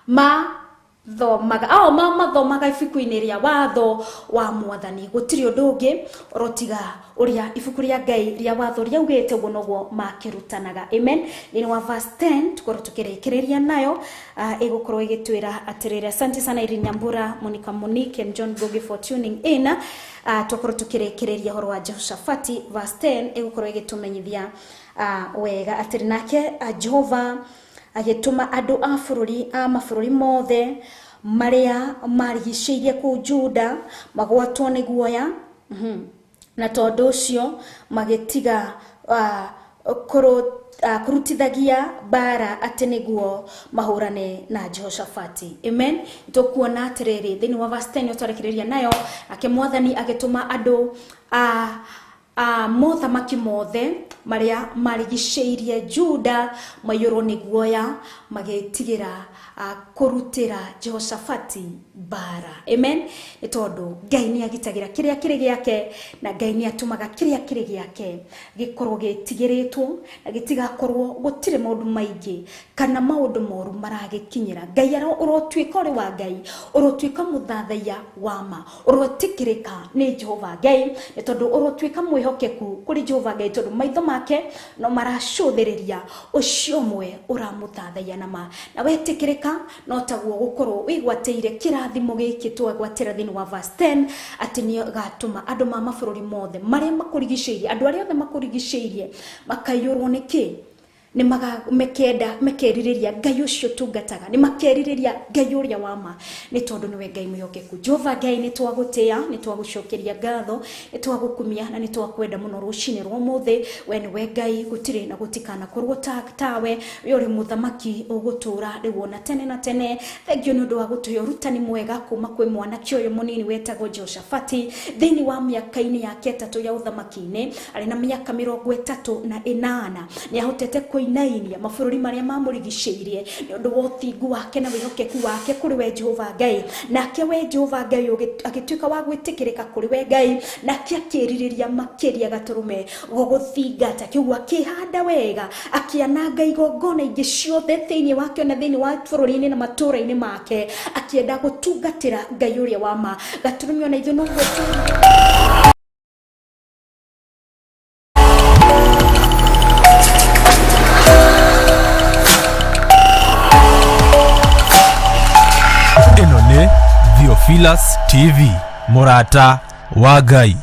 ma thomaga ao ma mathomaga ibuku-inĩ rĩa watho wa Mwathani. Gũtirĩ ũndũ ũngĩ orotiga ũrĩa ibuku rĩa Ngai rĩa watho rĩaugĩte, ũguo noguo makĩrutanaga. Amen. Thĩinĩ wa verse 10 tukorwo tũkĩrĩkĩrĩria nayo, ĩgũkorwo ĩgĩtwĩra atĩrĩrĩ, asante sana Irene Nyambura, Monica Monique and John Gogi for tuning in. Tũkorwo tũkĩrĩkĩrĩria ũhoro wa Jehoshaphat. Verse 10 ĩgũkorwo ĩgĩtũmenyithia wega atĩrĩ, nake Jehova agĩtũma andũ a bũrũri a mabũrũri mothe marĩa marigicĩirie kũu Juda magwatwo nĩ guoya, na tondũ ũcio magĩtiga kũrutithagia mbara atĩ nĩguo mahũrane na Jehoshaphat. Amen. Tũkuona atĩrĩrĩ thĩinĩ wa verse 10 ũtwarekereria nayo, ake Mwathani agĩtũma andũ a mothamaki mothe marĩa marigicĩirie Juda maiyũrwo nĩ guoya, magĩtigĩra kũrutĩra Jehoshaphat mbara. Amen. Nĩ tondũ Ngai nĩ agitagĩra kĩrĩa kĩrĩ gĩake, na Ngai nĩ atũmaga kĩrĩa kĩrĩ gĩake gĩkorwo gĩtigĩrĩtwo na gĩtigakorwo gũtirĩ maũndũ maingĩ kana maũndũ moru maragĩkinyĩra. Ngai ũrotuĩka ũrĩ wa Ngai, ũrotuĩka mũthathaiya wa ma, ũroĩtĩkĩrĩka nĩ Jehova Ngai, nĩ tondũ ũrotuĩka mwĩhokeku kũrĩ Jehova Ngai, tondũ maitho make no maracũthĩrĩria ũcio ũmwe ũramũthathaiya na ma. Na wetĩkĩrĩka no taguo gũkorwo wĩgwatĩire kĩrathimo gĩkĩ twagwatĩra thĩinĩ wa verse 10, atĩ nĩ gatũma andũ ma mabũrũri mothe marĩa makũrigicĩirie, andũ arĩa othe makũrigicĩirie makaiyũrwo nĩ kĩ? Nĩ mekenda, mekerirĩria Ngai ũcio tungataga, nĩ makerirĩria Ngai ũrĩa wa ma, nĩ tondũ nĩwe Ngai mwĩhokeku. Jehova Ngai, nĩ twagũtĩĩa, nĩ twagũcokeria ngatho, nĩ twagũkumia na nĩ twakwenda mũno rũcinĩ rwa ũmũthĩ. We nĩwe Ngai, gũtirĩ na gũtikanakorwo tawe. We ũrĩ mũthamaki ũgũtũra rĩu ona tene na tene. Thank you nĩ ũndũ wa gũtũhe ũrutani mwega kuma kwĩ mwanake ũyũ mũnini wetagwo Jehoshaphat. Thĩinĩ wa mĩaka-inĩ yake 3 ya ũthamaki-inĩ, arĩ na mĩaka 38, nĩ ahotete kũinainia mabũrũri marĩa mamũrigicĩirie nĩ ũndũ wa ũthingu wake na wĩhokeku wake kũrĩ we Jehova Ngai. Nake we Jehova Ngai agĩtuĩka wa gwĩtĩkĩrĩka kũrĩ we Ngai, nake akĩrirĩria makĩria gatũrũme gũgũthingata. Kĩguo akĩhanda wega, akĩananga igongona ingĩ ciothe thĩinĩ wake na thĩinĩ wa bũrũri-inĩ na matũũra-inĩ make, akĩenda gũtungatĩra Ngai ũrĩa wa ma. Gatũrũme ona ithuĩ noguo. Ĩno nĩ Theophilus TV, mũrata wa Ngai.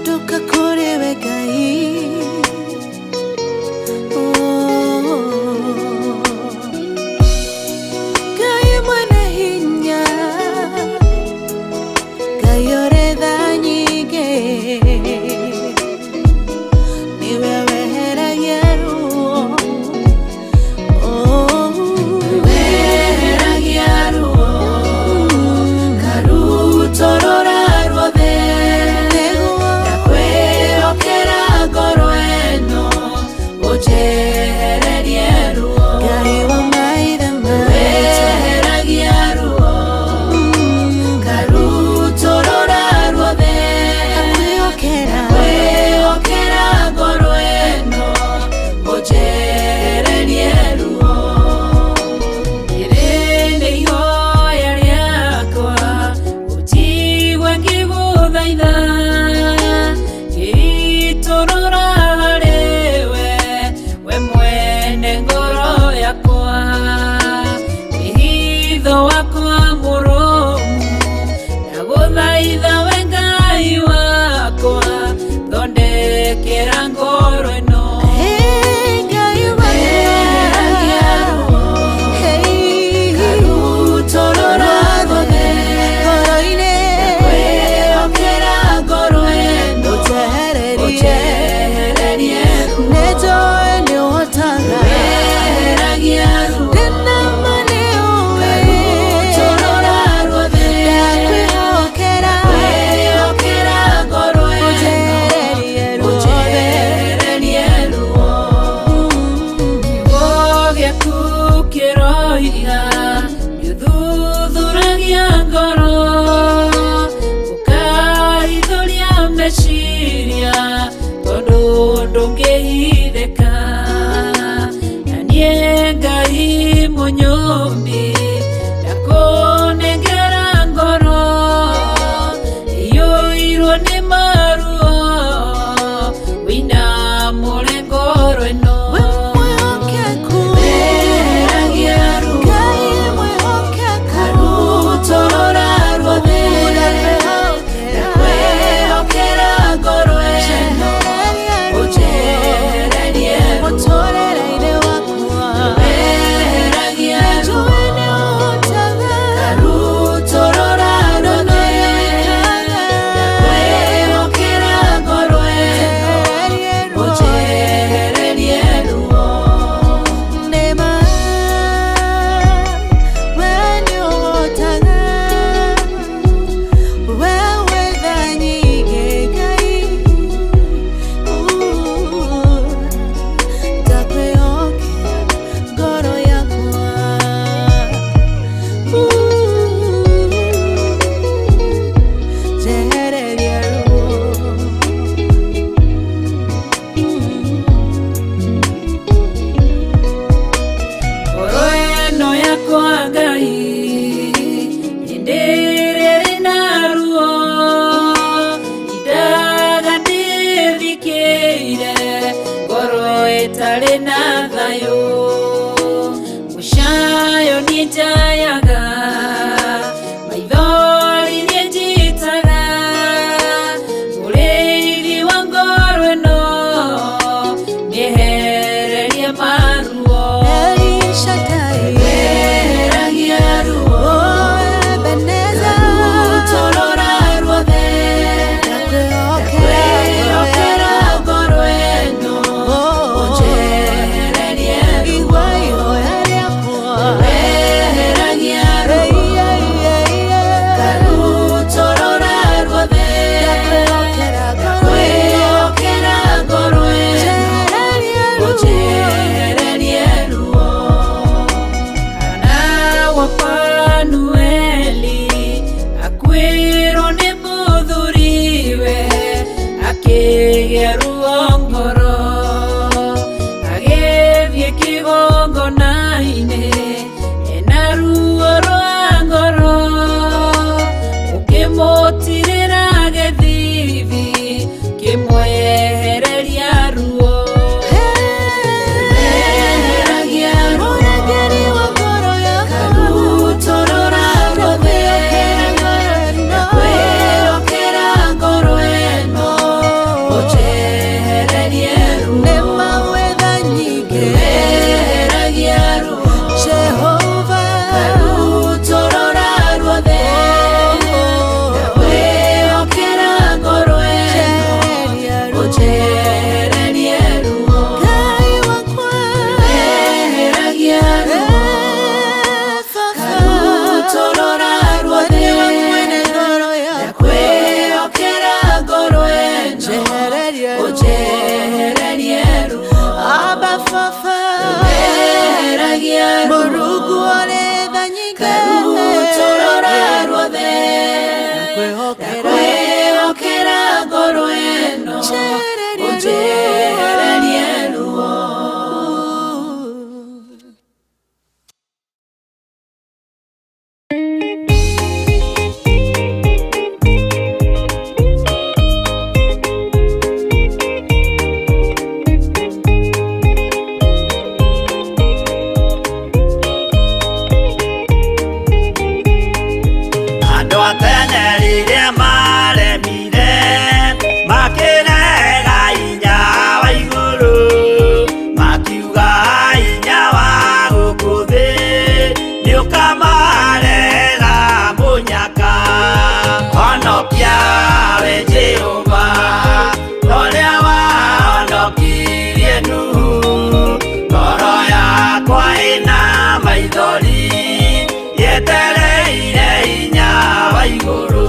Ndoka kũrĩ we Ngai. Oh. Mũmbi Ndakũnengera ngoro Iyũirwo nĩ maruo Wĩna mũrengoro ĩno We mwĩhokeku Weheragia ruo Ngai mwĩhokeku Karutorora ruothe Ndakwĩhokera ngoro ĩno Ũnjehererie ruo Mũtũrĩre-inĩ wakwa Weheragia ruo Njũĩ nĩ ũhotaga Karutorora ruothe Ndakwĩhokera ngoro ĩno Ũnjehererie ruo Nĩma we nĩ ũhotaga we wĩ tha nyingĩ Ngai ndakwĩhokera ngoro yakwa njehereria ruo. Ngoro ĩno yakwa Ngai hĩndĩ ĩrĩa ĩrĩ na ruo Indaga ndĩthikĩire ngoro ĩtarĩ na thayũ Mũcayo niĩ njayaga maithori niĩ njitaga Mũrĩithi wa ngoro ĩno nĩehererie maruo El Shaddai, Weheragia ruo oh Ebenezer, Karutorora ruothe ndakwĩhokera Ndakwĩhokera ngoro ĩno Ũnjehererie ruo igua ihoya rĩakwa. Weheragia ruo Ei, ei, ei, ei. Karutorora ruothe Ndakwĩhokera ngoro ĩno. Ndakwĩhokera ngoro ĩno Njehererie ruo. Ũnjehererie ruo Hana wa Fanueli akuĩrwo nĩ mũthuriwe akĩgĩa ruo ngoro agĩthiĩ kĩgongona-inĩ ena ruo rwa ngoro ũkĩmũtirĩra gĩthithi kĩmwehereria ruo Weheragia ruo Mũrangĩri wa ngoro yakwa. Karutorora ruothe Ndakwĩhokera Ndakwĩhokera ngoro ĩno Ũnjehererie ruo Nĩma wĩ tha nyingĩ. Weheragia ruo Jehova. Karutorora ruothe Ndakwĩhokera ngoro ĩno Njehereria ruo. Ũnjehererie ruo Ngai wakwa. Weheragia ruo Eh, Baba. Karutorora ruothe Nĩwe mwene ngoro yakwa. Ndakwĩhokera ngoro ĩno Njehereria ruo. Ũnjehererie ruo Abba Baba. Weheragia ruo Mũrungu ũrĩ tha nyingĩ. Karutorora ruothe Ndakwĩhokera. Ndakwĩhokera ngoro ĩno Njehereria ruo. Ũnjehererie ruo. Andũ a tene rĩrĩa maremire makĩrega hinya wa igũrũ makiuga hinya wa gũkũ thĩ nĩũkamarega mũnyaka honokia we Jehova ũrĩa wahonokirie Nuhu ngoro yakwa ĩna maithori yetereire hinya wa igũrũ.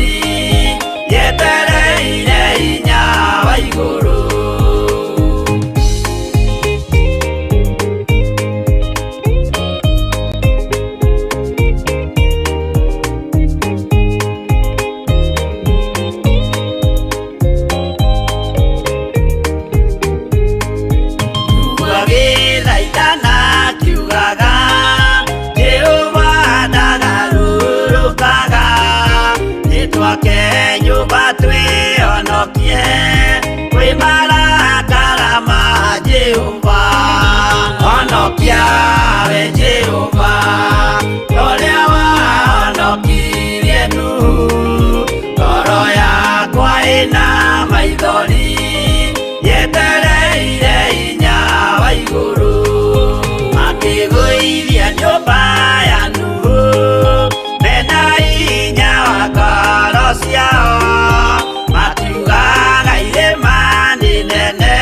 maithori yetereire hinya wa igũrũ. Agĩthaithana akiugaga Jehova ndagarũrũkaga, nĩtwake nyũmba twĩhonokie kwĩ marakara ma Jehova. Honokia we Jehova ũrĩa wahonokirie Nuhu, ngoro yakwa ĩna maithori yetereire hinya wa igũrũ. Makĩgũithia nyũmba ya Nuhu mena hinya wa ngoro ciao, makiugaga irĩma nĩ nene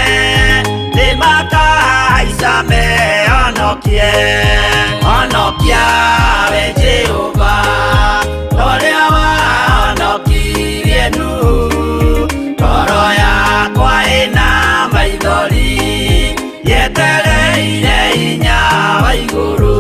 nĩmakahaica mehonokie. Honokia we Jehova ũrĩa wahonokirie Nuhu, ngoro yakwa ĩna maithori yetereire hinya wa igũrũ.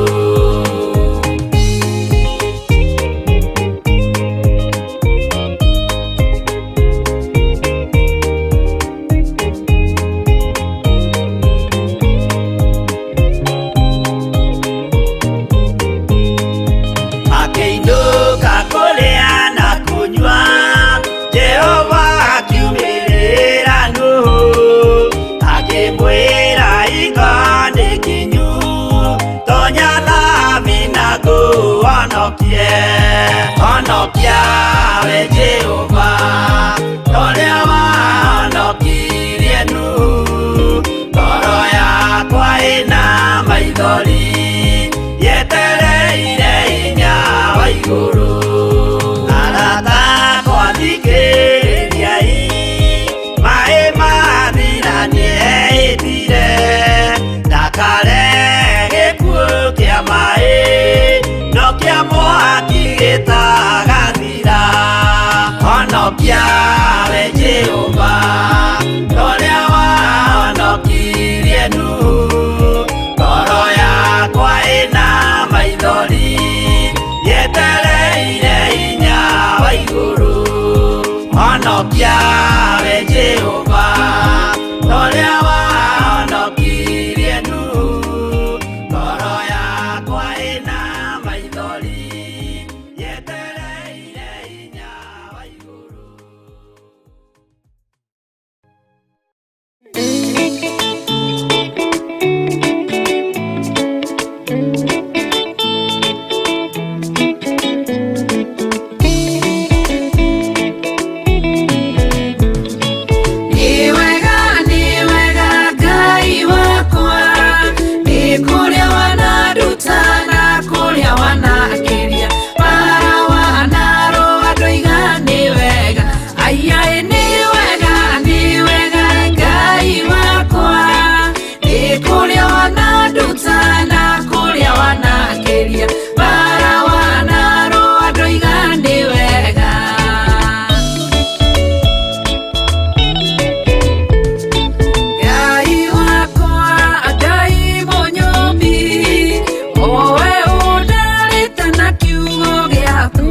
Makĩinũka kũrĩa na kũnyua, Jehova akiumĩrĩra Nuhu akĩmwĩra hingo nĩ kinyu, tonya thabina ngũhonokie. Honokia we Jehova ũrĩa wahonokirie Nuhu, ngoro yakwa ĩna maithori yetereire hinya wa igũrũ. Arata akwa thikĩrĩriai, maĩ mathira nĩehĩtire ndakare gĩkuũ kĩa maĩ no kĩa mwaki gĩtagathira. Honokia we Jehova ũrĩa wahonokirie Nuhu, ngoro yakwa ĩna maithori yetereire hinya wa igũrũ. Honokia we Jehova ũrĩa wahonokirie Nuhu, ngoro yakwa ĩna maithori yetereire hinya wa igũrũ. Nĩ wega Ngai wakwa, nĩ kũrĩa wananduta na kũrĩa wanakĩria, bara wanarũa ndoiga nĩ wega, aiyaĩ nĩ wega Ngai wakwa, nĩ kũrĩa wananduta na kũrĩa wanakĩria, bara wanarũa ndoiga nĩ wega. Ngai wakwa, Ngai mũnyũmbi, owe ũndarĩte na kiugo gĩaku,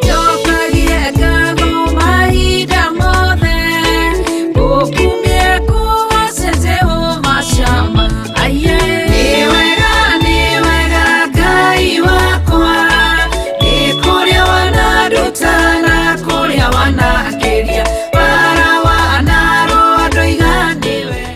njokagie ngatho mahinda mothe, ngũkumie ngũgoce Jehova Shama. Aiye, nĩ wega Ngai wakwa, nĩ kũrĩa wananduta na kũrĩa wanakĩria, bara wanarũa ndoiga nĩ wega.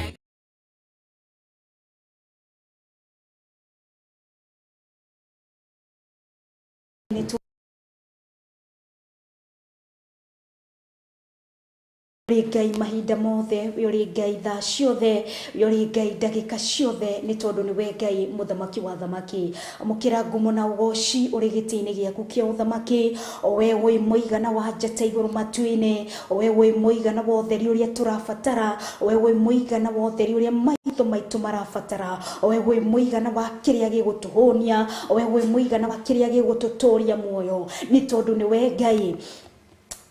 Ũrĩ Ngai mahinda mothe, we ũrĩ Ngai thaa ciothe, we ũrĩ Ngai ndagĩka ciothe, nĩ tondũ nĩwe Ngai mũthamaki wa thamaki. Amũkĩra ngumo na ũgoci ũrĩ gĩtĩ-inĩ gĩaku kĩa ũthamaki, o we wĩ mũigana wa njata igũrũ matu-inĩ, o we wĩ mũigana wa ũtheri ũrĩa tũrabatara, o we wĩ mũigana wa ũtheri ũrĩa maitho maitũ marabatara, o we wĩ mũigana wa kĩrĩa gĩgũtũhũnia, o we wĩ mũigana wa kĩrĩa gĩgũtũtũria muoyo, nĩ tondũ nĩwe Ngai.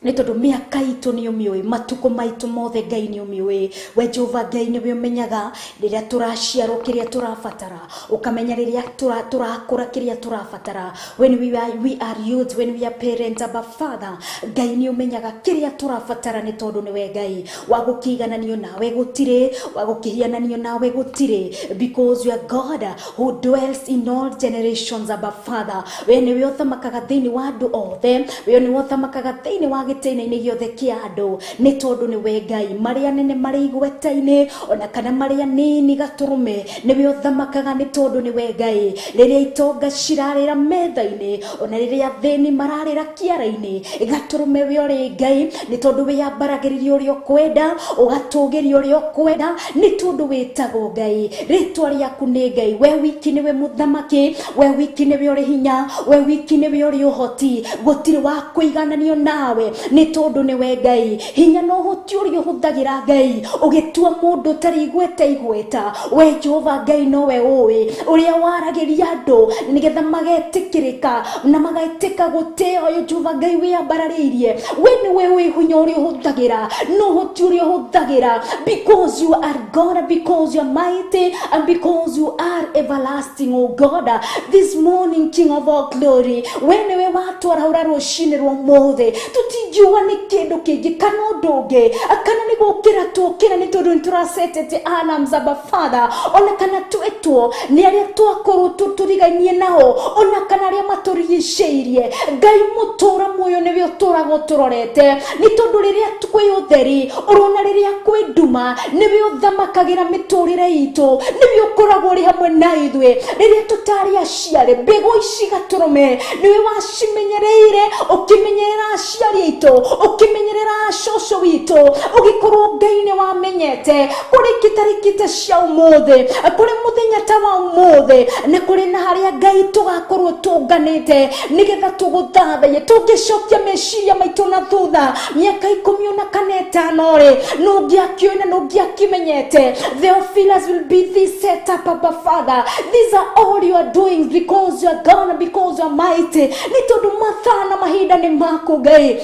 Nĩ tondũ mĩaka itũ nĩ ũmĩũĩ, matukũ maitũ mothe Ngai nĩ ũmĩũĩ. We Jehova Ngai nĩwe ũmenyaga rĩrĩa tũraciarwo kĩrĩa tũrabatara, ũkamenya rĩrĩa tũrakũra kĩrĩa tũrabatara. When we are youth, when we are parents, Abba Father, Ngai nĩ ũmenyaga kĩrĩa tũrabatara, nĩ tondũ nĩwe Ngai. Wa gũkĩigananio nawe gũtirĩ, wa gũkĩhiananio nawe gũtirĩ, because you are God who dwells in all generations. Abba Father, we nĩwe ũthamakaga thĩinĩ wa andũ othe, we nĩwe ũthamakaga thĩinĩ wa gĩtĩna-inĩ gĩothe kĩa andũ, nĩ tondũ nĩwe Ngai. Marĩa nene marĩ igweta-inĩ ona kana marĩa nini gatũrũme, nĩwe ũthamakaga, nĩ tondũ nĩwe Ngai. Rĩrĩa itonga cirarĩra metha-inĩ ona rĩrĩa athĩni mararĩra kĩara-inĩ, gatũrũme we ũrĩ Ngai, nĩ tondũ wĩyambaragĩrĩria ũrĩa ũkwenda, ũgatũgĩria ũrĩa ũkwenda, nĩ tondũ wĩtagwo Ngai. Rĩtwa rĩaku nĩ Ngai. We wiki nĩwe mũthamaki, we wiki nĩwe ũrĩ hinya, we wiki nĩwe ũrĩ ũhoti. Gũtirĩ wa kũigananio nawe, nĩ tondũ nĩwe Ngai. Hinya na ũhoti ũrĩa ũhũthagĩra Ngai ũgĩtua mũndũ ũtarĩ igweta igweta, we Jehova Ngai nowe ũĩ ũrĩa waragĩria andũ nĩgetha magetĩkĩrĩka na magetĩka gũtĩo. Ũyũ Jehova Ngai wĩyambararĩirie, we nĩwe wĩ hinya ũrĩa ũhũthagĩra na ũhoti ũrĩa ũhũthagĩra, because you are God, because you are mighty and because you are everlasting, oh God. This morning, King of all glory, we nĩwe watwarahũra rũcinĩ rwa ũmũthĩ. Tũtingiuga nĩ kĩndũ kĩngĩ kana ũndũ ũngĩ, kana nĩ gũkĩra tuokĩra nĩ tondũ nĩ tũracetete alarms, Abba Father, ona kana twĩtwo nĩ arĩa twakorwo tũrigainie nao, ona kana arĩa matũrigicĩirie. Ngai mũtũra muoyo, nĩwe ũtũraga ũtũrorete, nĩ tondũ rĩrĩa kwĩ ũtheri ũrona, rĩrĩa kwĩ nduma, nĩwe ũthamakagĩra mĩtũrĩre itũ, nĩwe ũkoragwo ũrĩ hamwe na ithuĩ rĩrĩa tũtarĩ aciare. Mbegũ ici gatũrũme nĩwe wacimenyereire, ũkĩmenyerera aciari aitũ, ũkĩmenyerera cũcũ witũ, ũgĩkorwo Ngai nĩ wamenyete kũrĩ kĩtarĩki ta cia ũmũthĩ, kũrĩ mũthenya ta wa ũmũthĩ, na kũrĩ na harĩa Ngai tũgakorwo tũnganĩte nĩgetha tũgũthathaie. Tũngĩcokia meciria maitũ na thutha mĩaka 15 kana 5 rĩ, nũngĩakĩũĩ na nũngĩakĩmenyete Theophilus will be this set up. Abba Father, these are all you are doing because you are God, because you are mighty, nĩ tondũ mathaa na mahinda nĩ maku Ngai.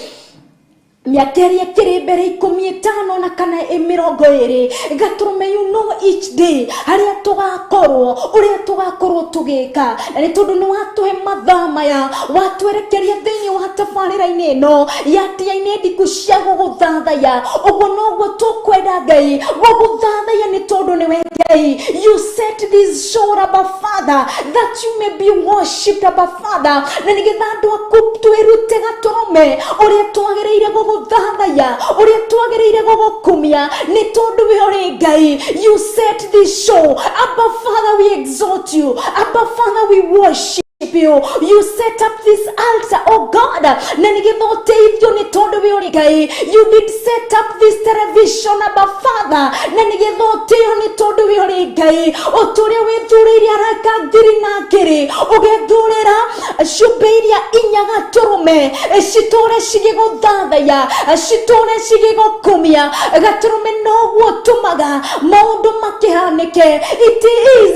Mĩaka ĩrĩa ĩkĩrĩ mbere 15 na kana 20 gatũrũme, you know each day harĩa tũgakorwo, ũrĩa tũgakorwo tũgĩka, na nĩ tondũ nĩ watũhe mathaa maya, watwerekeria thĩinĩ wa tabarĩra-inĩ ĩno ya ndia-inĩ ndiku cia gũgũthathaya. Ũguo noguo tũkwenda Ngai gũgũthathaya, nĩ tondũ nĩwe Ngai. You set this show, Abba Father, that you may be worshipped, Abba Father, na nĩgetha andũ aku twĩrute gatũrũme ũrĩa twagĩrĩire gũgũthathaya, ũrĩa twagĩrĩire gũgũkumia, nĩ tondũ we ũrĩ Ngai. You set this show, Abba Father, we exalt you. Abba Father, we worship you. You set up this altar, oh God, na nĩgetha ũteithio, nĩ tondũ we ũrĩ Ngai. You did set up this television, Abba Father, na nĩgetha ũtĩo, nĩ tondũ we ũrĩ Ngai. Ũtũrĩa wĩthurĩire araka ngiri na ngiri, ũgethurĩra ciũmbe iria inya gatũrũme citũre cigĩgũthathaya, citũre cigĩgũkumia gatũrũme, noguo ũtũmaga maũndũ makĩhanĩke.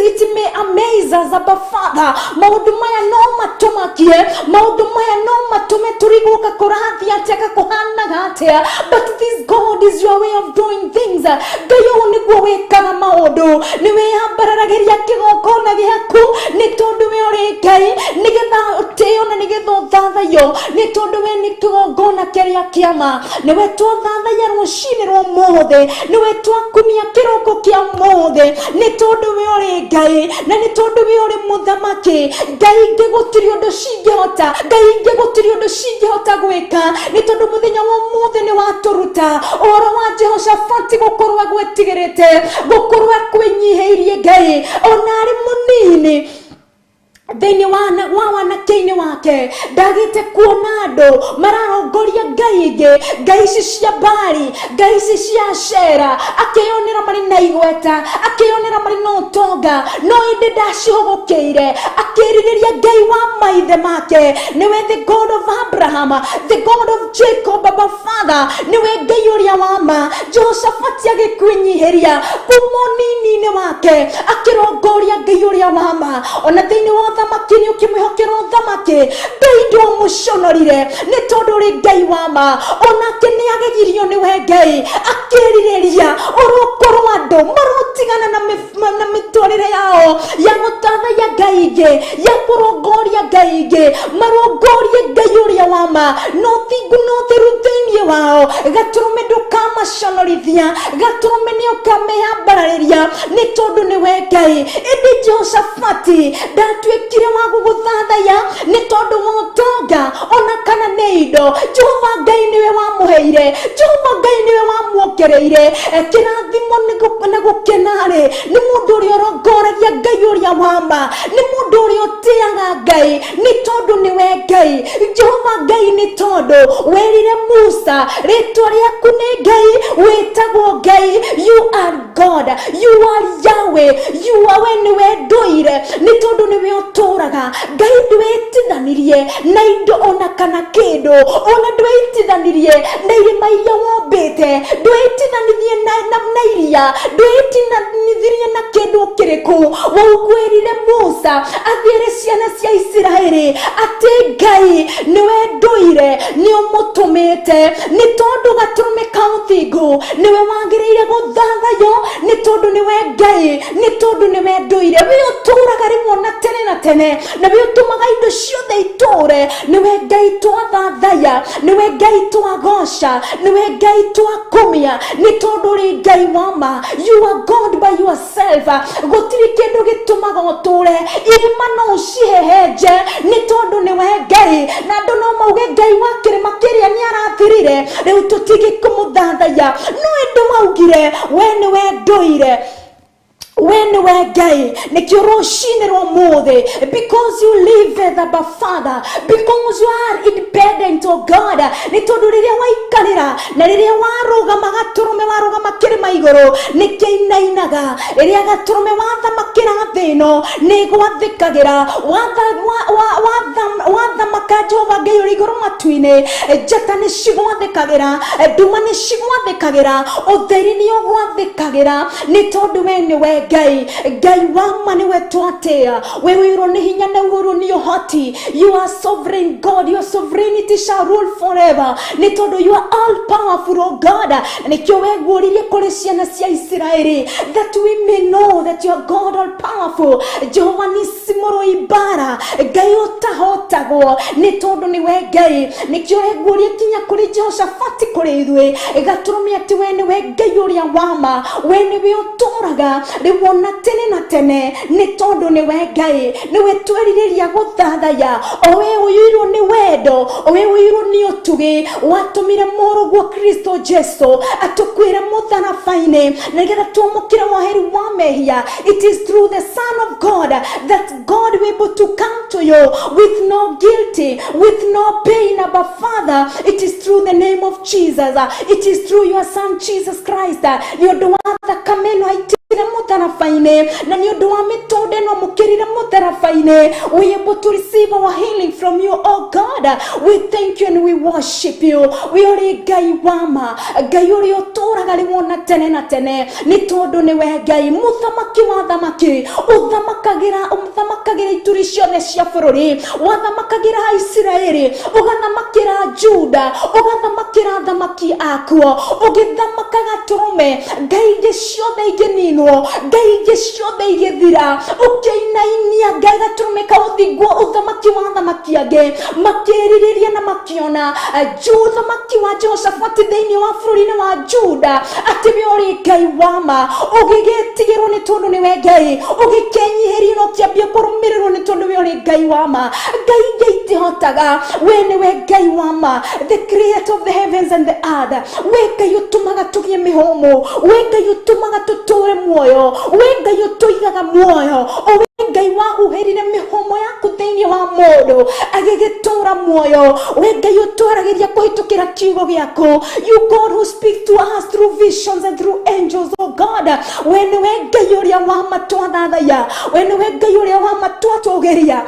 It may amaze us, Abba Father. Maũndũ maya no matũmakie, maũndũ maya no matũme tũrigũka kũrathiĩ atĩa, gakũhanaga atĩa, but this God is your way of doing things. Ngai, ũũ nĩguo wĩkaga maũndũ. Nĩ wĩyambararagĩria kĩgongona gĩaku, nĩ tondũ we ũrĩ Ngai, nĩgetha ũtĩo na nĩgetha ũthathaiyo, nĩ tondũ we nĩ kĩgongona kĩrĩa kĩama. Nĩwe twathathaiya rũcinĩ rwa ũmũthĩ, nĩwe twakumia kĩroko kĩa ũmũthĩ, nĩ tondũ we ũrĩ Ngai na nĩ tondũ we ũrĩ mũthamaki. Ngai ingĩ gũtirĩ ũndũ cingĩhota, Ngai ingĩ gũtirĩ ũndũ cingĩhota gwĩka, nĩ tondũ mũthenya wa ũmũthĩ nĩ watũruta ũhoro wa Jehoshafati gũkorwo agwĩtigĩrĩte, gũkorwo akwĩnyihĩirie Ngai ona arĩ mũnini thĩinĩ wa wanake-inĩ wake. Ndagĩte kuona andũ mararongoria ngai ingĩ, ngai ici cia Mbari, ngai ici cia Shera, akĩyonera marĩ na igweta, akĩyonera marĩ na ũtonga, no ĩndĩ ndacihũgũkĩire. Akĩrirĩria Ngai wa maithe make, nĩwe the God of Abraham, the God of Jacob. Abba Father, nĩwe Ngai ũrĩa wa ma. Jehoshafati agĩkwĩnyihĩria kuma ũnini-inĩ wake, akĩrongoria Ngai ũrĩa wa ma ona thĩinĩ wa ũthamaki nĩ ũkĩmwĩhokera ũthamaki. Ngai ndũmũconorire nĩ tondũ ũrĩ Ngai wa ma. Onake nĩ agegirio nĩwe Ngai, akĩrirĩria ũrokorwo andũ marotigana na mĩtũrĩre yao ya gũtathaiya Ngai ingĩ, ya kũrongoria Ngai ingĩ, marongorie Ngai ũrĩa wa ma, no thingu no theru thĩinĩ wao. Gatũrũme ndũkamaconorithia, gatũrũme nĩ ũkameyambararĩria nĩ tondũ nĩwe Ngai. Ĩndĩ Jehoshafati ndatuĩkire wa gũgũthathaiya nĩ tondũ wa ũtonga ona kana nĩ indo. Jehova Ngai nĩwe wamũheire, Jehova Ngai nĩwe wamuongereire. Kĩrathimo na gũkena-rĩ, nĩ mũndũ ũrĩa ũrongoragia Ngai ũrĩa wa ma, nĩ mũndũ ũrĩa ũtĩaga Ngai nĩ tondũ nĩwe Ngai. Jehova Ngai, nĩ tondũ werire Musa rĩtwa rĩaku nĩ Ngai, wĩtagwo Ngai. You are God, you are Yahweh, you are, we nĩwe ndũire, nĩ tondũ nĩwe ũtũraga. Ngai, ndwĩtithanirie na indo ona kana kĩndũ, ona ndwĩtithanirie na irĩma iria wombĩte, ndwĩtithanirie na iria, ndwĩtithanithirie na kĩndũ kĩrĩkũ. Waugwĩrire Musa athiĩre ciana cia Isiraeli atĩ Ngai nĩwe ndũire, nĩ ũmũtũmĩte, nĩ tondũ gatũrũme ka ũthingu nĩwe wagĩrĩire gũthathayo, nĩ tondũ nĩwe Ngai, nĩ tondũ nĩwe ndũire. We ũtũraga rĩmwe na tene na tene, na we ũtũmaga indo ciothe itũre. Nĩwe Ngai twathathaya, nĩwe Ngai twagoca, nĩwe Ngai twakumia, nĩ tondũ ũrĩ Ngai wa ma. You are God by yourself. Gũtirĩ kĩndũ gĩtũmaga ũtũre. Irĩma no ũcihehenje, nĩ tondũ nĩwe Ngai. Na andũ no mauge Ngai wa kĩrĩma kĩrĩa nĩ arathirire, rĩu tũtige kũmũthathaiya, no ĩndĩ waugire we nĩwe ndũire, we nĩwe Ngai. Nĩkĩo rũcinĩ rwa ũmũthĩ, because you live, Abba Father, because you are independent, oh God, nĩ tondũ rĩrĩa waikarĩra na rĩrĩa warũgama, gatũrũme warũgama kĩrĩma igũrũ nĩkĩinainaga. Rĩrĩa gatũrũme wathamakĩra thĩ ĩno nĩ gwathĩkagĩra. Wathamaka Jehova Ngai ũrĩ igũrũ matu-inĩ, njata nĩ cigwathĩkagĩra, nduma nĩ cigwathĩkagĩra, ũtheri nĩ ũgwathĩkagĩra, nĩ tondũ we nĩwe Ngai. Ngai wa ma, nĩwe twatĩa. We wĩrwo nĩ hinya na wĩrwo nĩ ũhoti. You are sovereign God, your sovereignty shall rule forever, nĩ tondũ you are all powerful, oh God. Nĩkĩo weguũririe kũrĩ ciana cia Isiraeli, that we may know that you are God all powerful, Jehova nisi, mũrũi mbara, Ngai ũtahotagwo, nĩ tondũ nĩwe Ngai. Nĩkĩo weguũria kinya kũrĩ Jehoshafati, kũrĩ ithuĩ, gatũrũme, atĩ we nĩwe Ngai ũrĩa wa ma, we nĩwe ũtũraga rĩu ona tene na tene, nĩ tondũ nĩwe Ngai, nĩwe twerirĩria gũthathaya, o we ũiyũirwo nĩ wendo, o we ũiyũirwo nĩ ũtugi, watũmire mũrũguo Kristo Jesu atũkuĩre mũtharaba-inĩ nĩgetha twamũkĩre woheri wa mehia. It is through the Son of God that God will able to come to you with no guilty, with no pain, Abba Father. It is through the name of Jesus, it is through your Son Jesus Christ, nĩ ũndũ wa thakame ĩno aitire mũtharaba-inĩ na nĩ ũndũ wa mĩtũnda ĩno amũkĩrire mũtharaba-inĩ, we able to receive our healing from you, oh God. We thank you and we worship you. We ũrĩ Ngai wa ma, Ngai ũrĩa ũtũraga rĩmwe na tene na tene, nĩ tondũ nĩwe Ngai, mũthamaki wa thamaki. Ũthamakagĩra ituri ciothe cia bũrũri, wathamakagĩra Isiraeli, ũgathamakĩra Juda, ũgathamakĩra thamaki akuo, ũgĩthamaka gatũrũme, ngai ingĩ ciothe igĩninwo, ngai ingĩ ciothe igĩthira, ũkĩinainia Ngai gatũrũme ka ũthingu, ũthamaki wa thamaki angĩ makĩrirĩria na makĩona ũthamaki wa Jehoshafati thĩinĩ wa bũrũri-inĩ wa Juda, atĩ we ũrĩ Ngai wa ma. Ũgĩgĩtigĩrwo nĩ tondũ nĩwe Ngai, ũgĩkenyihĩrio na ũkĩambia kũrũmĩrĩrwo nĩ tondũ we ũrĩ Ngai wa ma. Ngai ingĩ itihotaga, we nĩwe Ngai wa ma, the creator of the heavens and the earth. We Ngai ũtũmaga tũgĩe mĩhũmũ, we Ngai ũtũmaga tũtũre muoyo, we Ngai ũtũigaga muoyo, o we Ngai wahuhĩrire mĩhũmũ yaku thĩinĩ wa mũndũ agĩgĩtũra muoyo, we Ngai ũtwaragĩria kũhĩtũkĩra kiugo gĩaku, you God who speak to us through visions and through angels, oh God. We nĩwe Ngai ũrĩa wa ma twathathaya, we nĩwe Ngai ũrĩa wa ma twatũgĩria.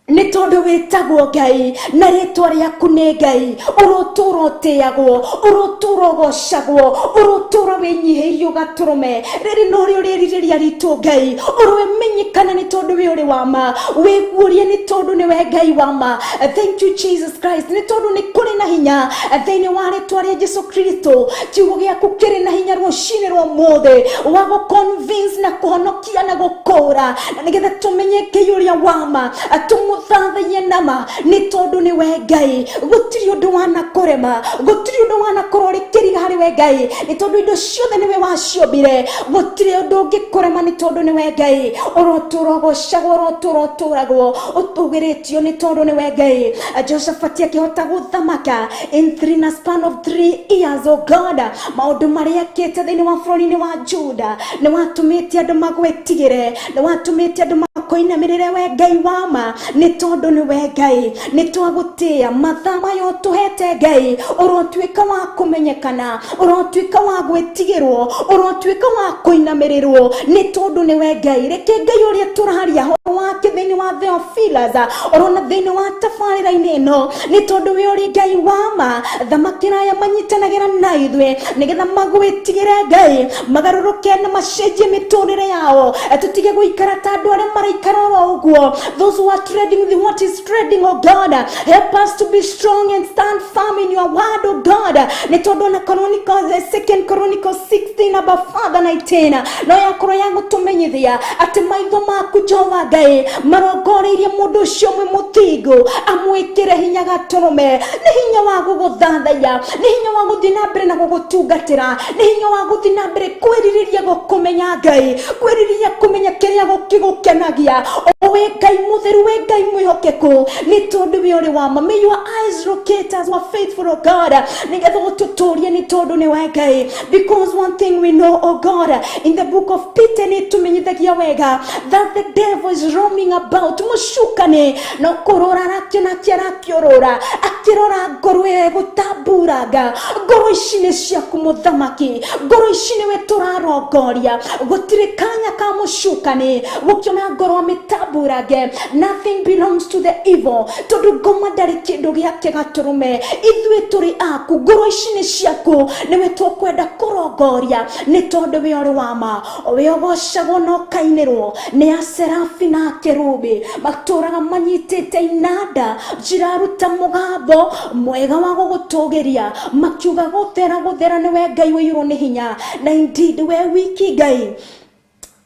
Nĩ tondũ wĩtagwo Ngai na rĩtwa rĩaku nĩ Ngai, ũrotũra ũtĩagwo, ũrotũra ũgocagwo, ũrotũra wĩnyihĩirie ũgatũrũme. Rĩrĩ norĩo rĩrirĩria ritũ Ngai, ũrũmenyekana nĩ tondũ wĩ ũrĩ wa ma, wĩguũrie nĩ tondũ nĩwe Ngai wa ma. Thank you Jesus Christ, nĩ tondũ nĩ kũrĩ na hinya thĩinĩ wa rĩtwa rĩa Jesu Kristo. Kiugo gĩaku kĩrĩ na hinya rũcinĩ rwa ũmũthĩ wa gũ-convince na kũhonokia na gũkũũra, na nĩgetha tũmenye Ngai ũrĩa wa ma, tũmũthathaiye nama, nĩ tondũ nĩwe Ngai. Gũtirĩ ũndũ wanakũrema, gũtirĩ ũndũ wanakorwo ũrĩ kĩriga harĩ we Ngai, nĩ tondũ indo ciothe nĩwe waciombire. Gũtirĩ ũndũ ũngĩkũrema nĩ tondũ nĩwe Ngai. Ũrotũra ũgocagwo, ũrotũra ũtũragwo, ũtũgĩrĩtio nĩ tondũ nĩwe Ngai. Jehoshaphat akĩhota gũthamaka in three, na span of 3 years, oh God, maũndũ marĩa ekĩte thĩinĩ wa bũrũri-inĩ wa Juda nĩ watũmĩte andũ magwĩtigĩre, nĩ watũmĩte andũ makoinamĩrĩre we Ngai wa ma, nĩ tondũ nĩwe Ngai. Nĩ twagũtĩĩa mathaa maya ũtũhete Ngai, ũrotuĩka wa kũmenyekana, ũrotuĩka wa gwĩtigĩrwo, ũrotuĩka wa kũinamĩrĩrwo, nĩ tondũ nĩwe Ngai. Reke Ngai ũrĩa tũraria ũhoro wake thĩinĩ wa Theophilus orona thĩinĩ wa tabarĩra-inĩ ĩno, nĩ tondũ we ũrĩ Ngai wa ma, thamakĩra aya manyitanagĩra na ithuĩ nĩgetha magwĩtigĩre Ngai, magarũrũke na macenjie mĩtũrĩre yao, tũtige gũikara ta andũ arĩa maraikara oro ũguo, those who are trading with what is trading. Oh God, help us to be strong and stand firm in your word, oh God, nĩ tondũ na Chronicles, Second Chronicles 16 above Father 19 no yakorwo ya gũtũmenyithia atĩ maitho maku Jehova Ngai marongoreirie mũndũ ũcio mwĩ mũthingu, amwĩkĩre hinya gatũrũme. Nĩ hinya wa gũgũthathaiya, nĩ hinya wa gũthiĩ na mbere na gũgũtungatĩra, nĩ hinya wa gũthiĩ na mbere kwĩrirĩria gũkũmenya Ngai, kwĩrirĩria kũmenya kĩrĩa gũkĩgũkenagia, o we Ngai mũtheru, we Ngai mwĩhokeku, nĩ tondũ we ũrĩ wa ma. May your eyes locate us, our faithful, oh God, nĩgetha ũtũtũrie, nĩ tondũ nĩ we Ngai. Because one thing we know, oh God, in the book of Peter nĩ tũmenyithagia wega that the devil is roaming about, mũcukani no kũrũra arakĩona akĩrakĩũrũra akĩrora ngoro ĩyo ĩgũtamburanga. Ngoro ici nĩ ciaku mũthamaki, ngoro ici nĩwe tũrarongoria. Gũtirĩ kanya ka mũcukani gũkĩona ngoro amĩtamburange. Nothing belongs to the evil, tondũ ngoma ndarĩ kĩndũ gĩake gatũrũme. Ithuĩ tũrĩ aku, ngoro ici nĩ ciaku, nĩwe tũkwenda kũrongoria, nĩ tondũ we ũrĩ wa ma, we ũgocagwo na ũkainĩrwo nĩ aserafi na akerubi matũraga manyitĩte inanda ciraruta mũgambo mwega wa gũgũtũgĩria, makiuga gũthera, gũthera nĩwe Ngai ũiyũrwo nĩ hinya. Na indeed we wiki Ngai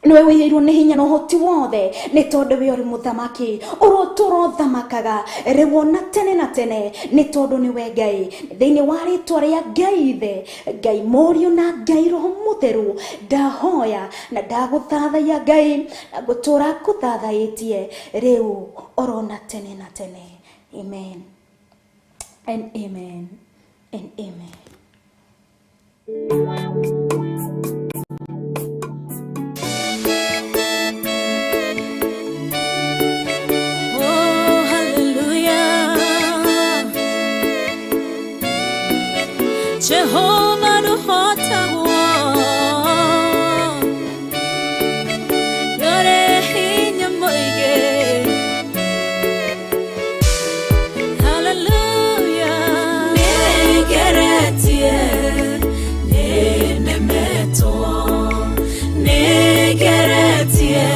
nĩwe wĩiyũirwo nĩ hinya na ũhoti wothe, nĩ tondũ we ũrĩ mũthamaki, ũrotũra ũthamakaga rĩu ona tene na tene, nĩ tondũ nĩwe Ngai. Thĩinĩ wa rĩtwa rĩa Ngai Ithe, Ngai Mũriũ na Ngai Roho Mũtheru, ndahoya na ndagũthathaiya Ngai, na ngũtũra ngũthathaĩtie rĩu orona tene na tene. Amen and amen and amen. Oh, hallelujah. Jehovah nũhotagwo, nĩũrĩ hinya mũingĩ. Hallelujah. Nĩngeretie, nĩnemetwo, nĩngeretie,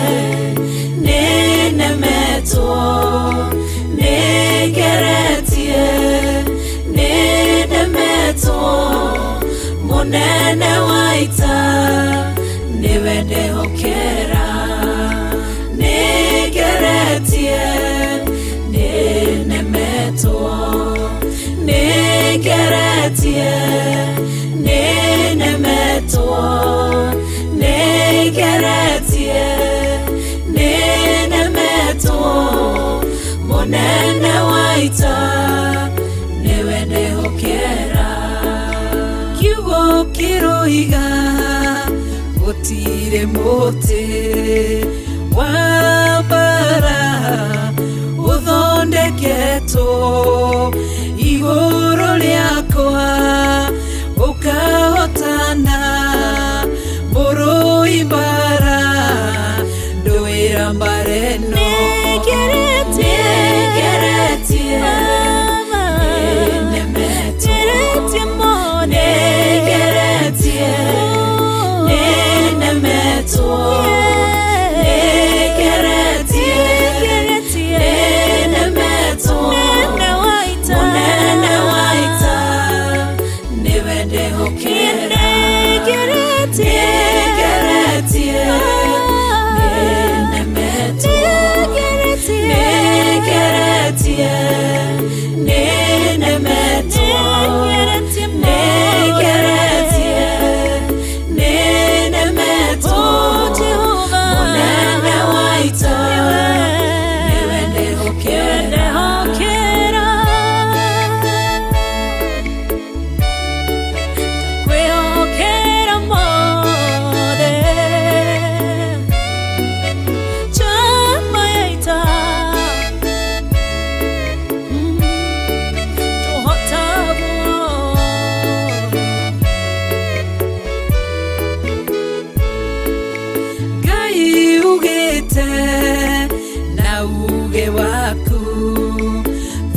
nĩnemetwo, nĩngeretie, nĩnemetwo, mũnene wa ita nĩwe ndehokera. Nĩngeretie, nĩnemetwo, nĩngeretie, nĩnemetwo, nĩngeretie, nĩnemetwo, mũnene wa ita nĩwe ndehokera. Kiugo kĩroiga gũtirĩ mũtĩ wa mbara ũthondeketwo igũrũ rĩakwa ũkahotana, mũrũi mbara ndũĩra mbara ĩno. Nĩngeretie. ndehokera. Nĩngeretie, nĩnemetwo. Nĩngeretie, nĩnemetwo. Nĩngeretie, nĩnemetwo. Mũnene wa ita, nĩwe ndehokera. Kwĩhokera mothe chama ya ita tũhotagwo. Ngai ugĩte na uge waku,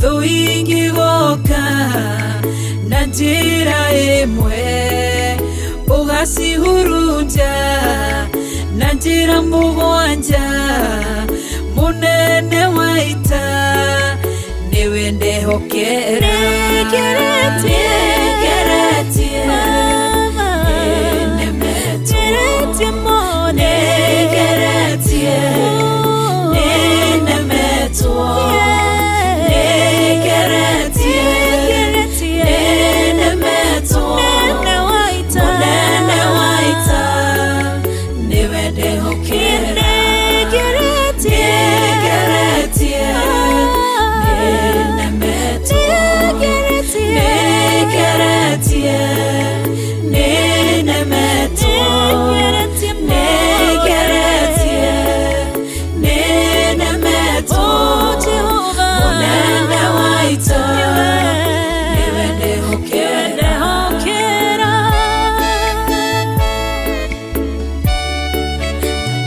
thũ ingĩgoka na njĩra ĩmwe, ũgacihurunja na njĩra mũgwanja. Mũnene wa ita, nĩwe ndehokera. Nĩngeretie, Nĩngeretie, nĩnemetwo. Nĩngeretie, nĩnemetwo. Nĩngeretie, nĩnemetwo. Mũnene wa ita, nĩwe ndehokera. Nĩngeretie, nĩnemetwo. Nĩngeretie, nĩnemetwo. Nĩngeretie, nĩnemetwo. Mũnene wa ita, nĩwe ndehokera.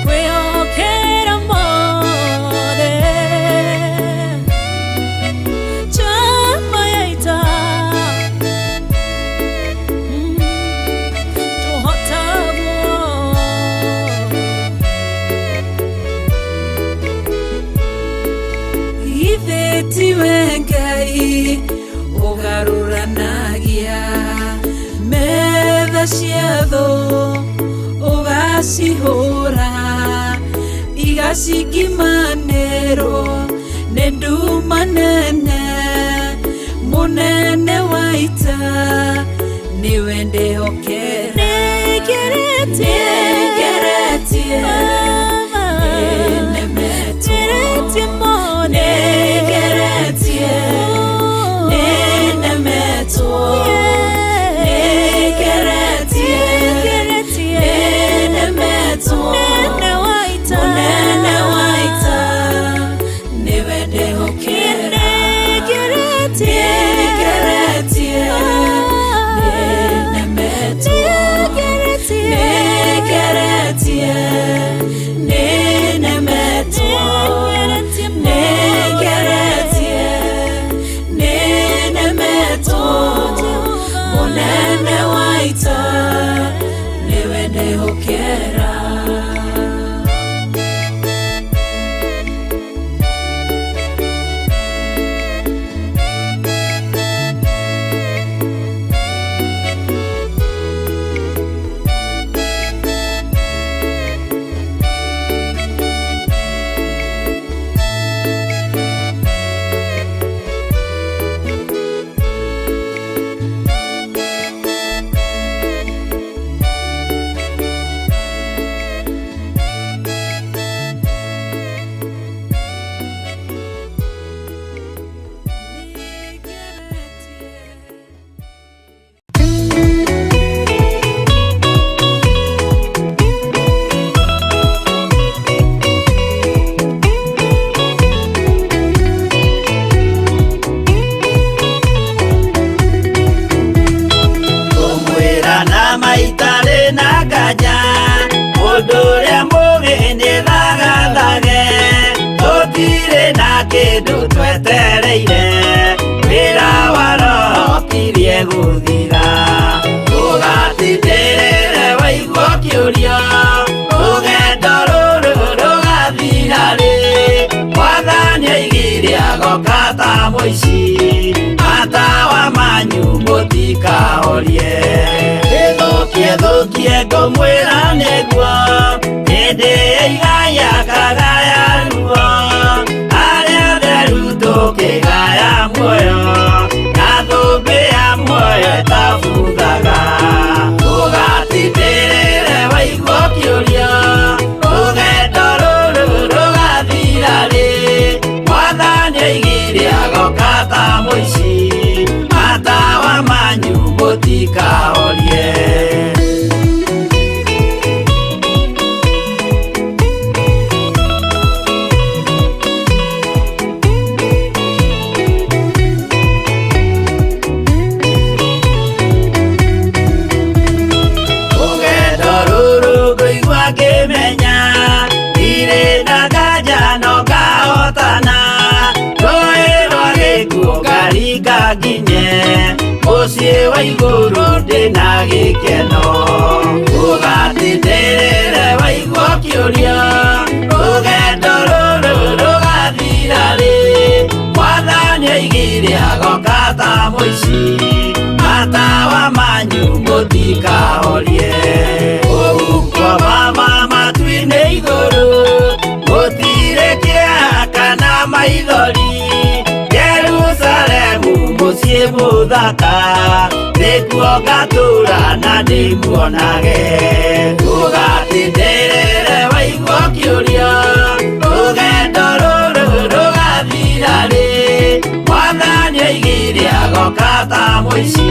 Kwĩhokera mothe chama ya ita tũhotagwo. Githĩ tiwe Ngai ũgarũranagia metha cia thũ, ũgacihũra igacingimanĩrwo nĩ nduma nene. Mũnene wa ita, nĩwe ndehokera. Nĩngeretie, Nĩngeretie, nĩnemetwo. Nĩngeretie, nĩnemetwo. Nĩngeretie, nĩnemetwo. Mũnene wa ita, nĩwe ndehokera. Nĩngeretie, nĩnemetwo. Nĩngeretie, nĩnemetwo. Nĩngeretie, nĩnemetwo. Mũnene wa ita, nĩwe ndehokera. Kũmwĩra na maitarĩ na nganja, mũndũ ũrĩa mũgĩ nĩ thagathage. Tũtirĩ na kĩndũ twetereire, wĩra wa Roho kirie gũthira. Ũgatindĩrĩre waigua ũkĩũrio, rũgendo rũrũ rũgathira rĩ? Mwathani aigire agoka ta mũici. Matawa manyu mũtikahorie. Ĩthũkie thũkie ngũmwĩra nĩguo, hĩndĩ ĩigaya kagaya ruo. Arĩa atheru tũkĩgaya muoyo, na thũmbĩ ya muoyo ĩtabuthaga. Ũgatindĩrĩre waigua ũkĩũrio, rũgendo rũrũ rũgathira rĩ? Mwathani oigire agoka ta mũici, matawa manyu mũtikahorie. Rũgendo rũrũ ngũigua ngĩmenya, ndirĩ na nganja no ngahotana. Rũĩ rwa gĩkuũ ngaringa nginye, mũciĩ wa igũrũ ndĩna gĩkeno. Ũgatindĩrĩre waigua ũkĩũrio, rũgendo rũrũ rũgathira rĩ? Mwathani oigire agoka ta mũici, matawa manyu mũtikahorie. Ũhuko mama matu-inĩ igũrũ, gũtirĩ kĩeha kana maithori. Jerusalemu mũciĩ mũthaka, nĩkuo ngatũũra na ndĩmuonage. Ũgatindĩrĩre waigua ũkĩũrio, rũgendo rũrũ rũgathira rĩ? Mwathani oigire agoka ta mũici,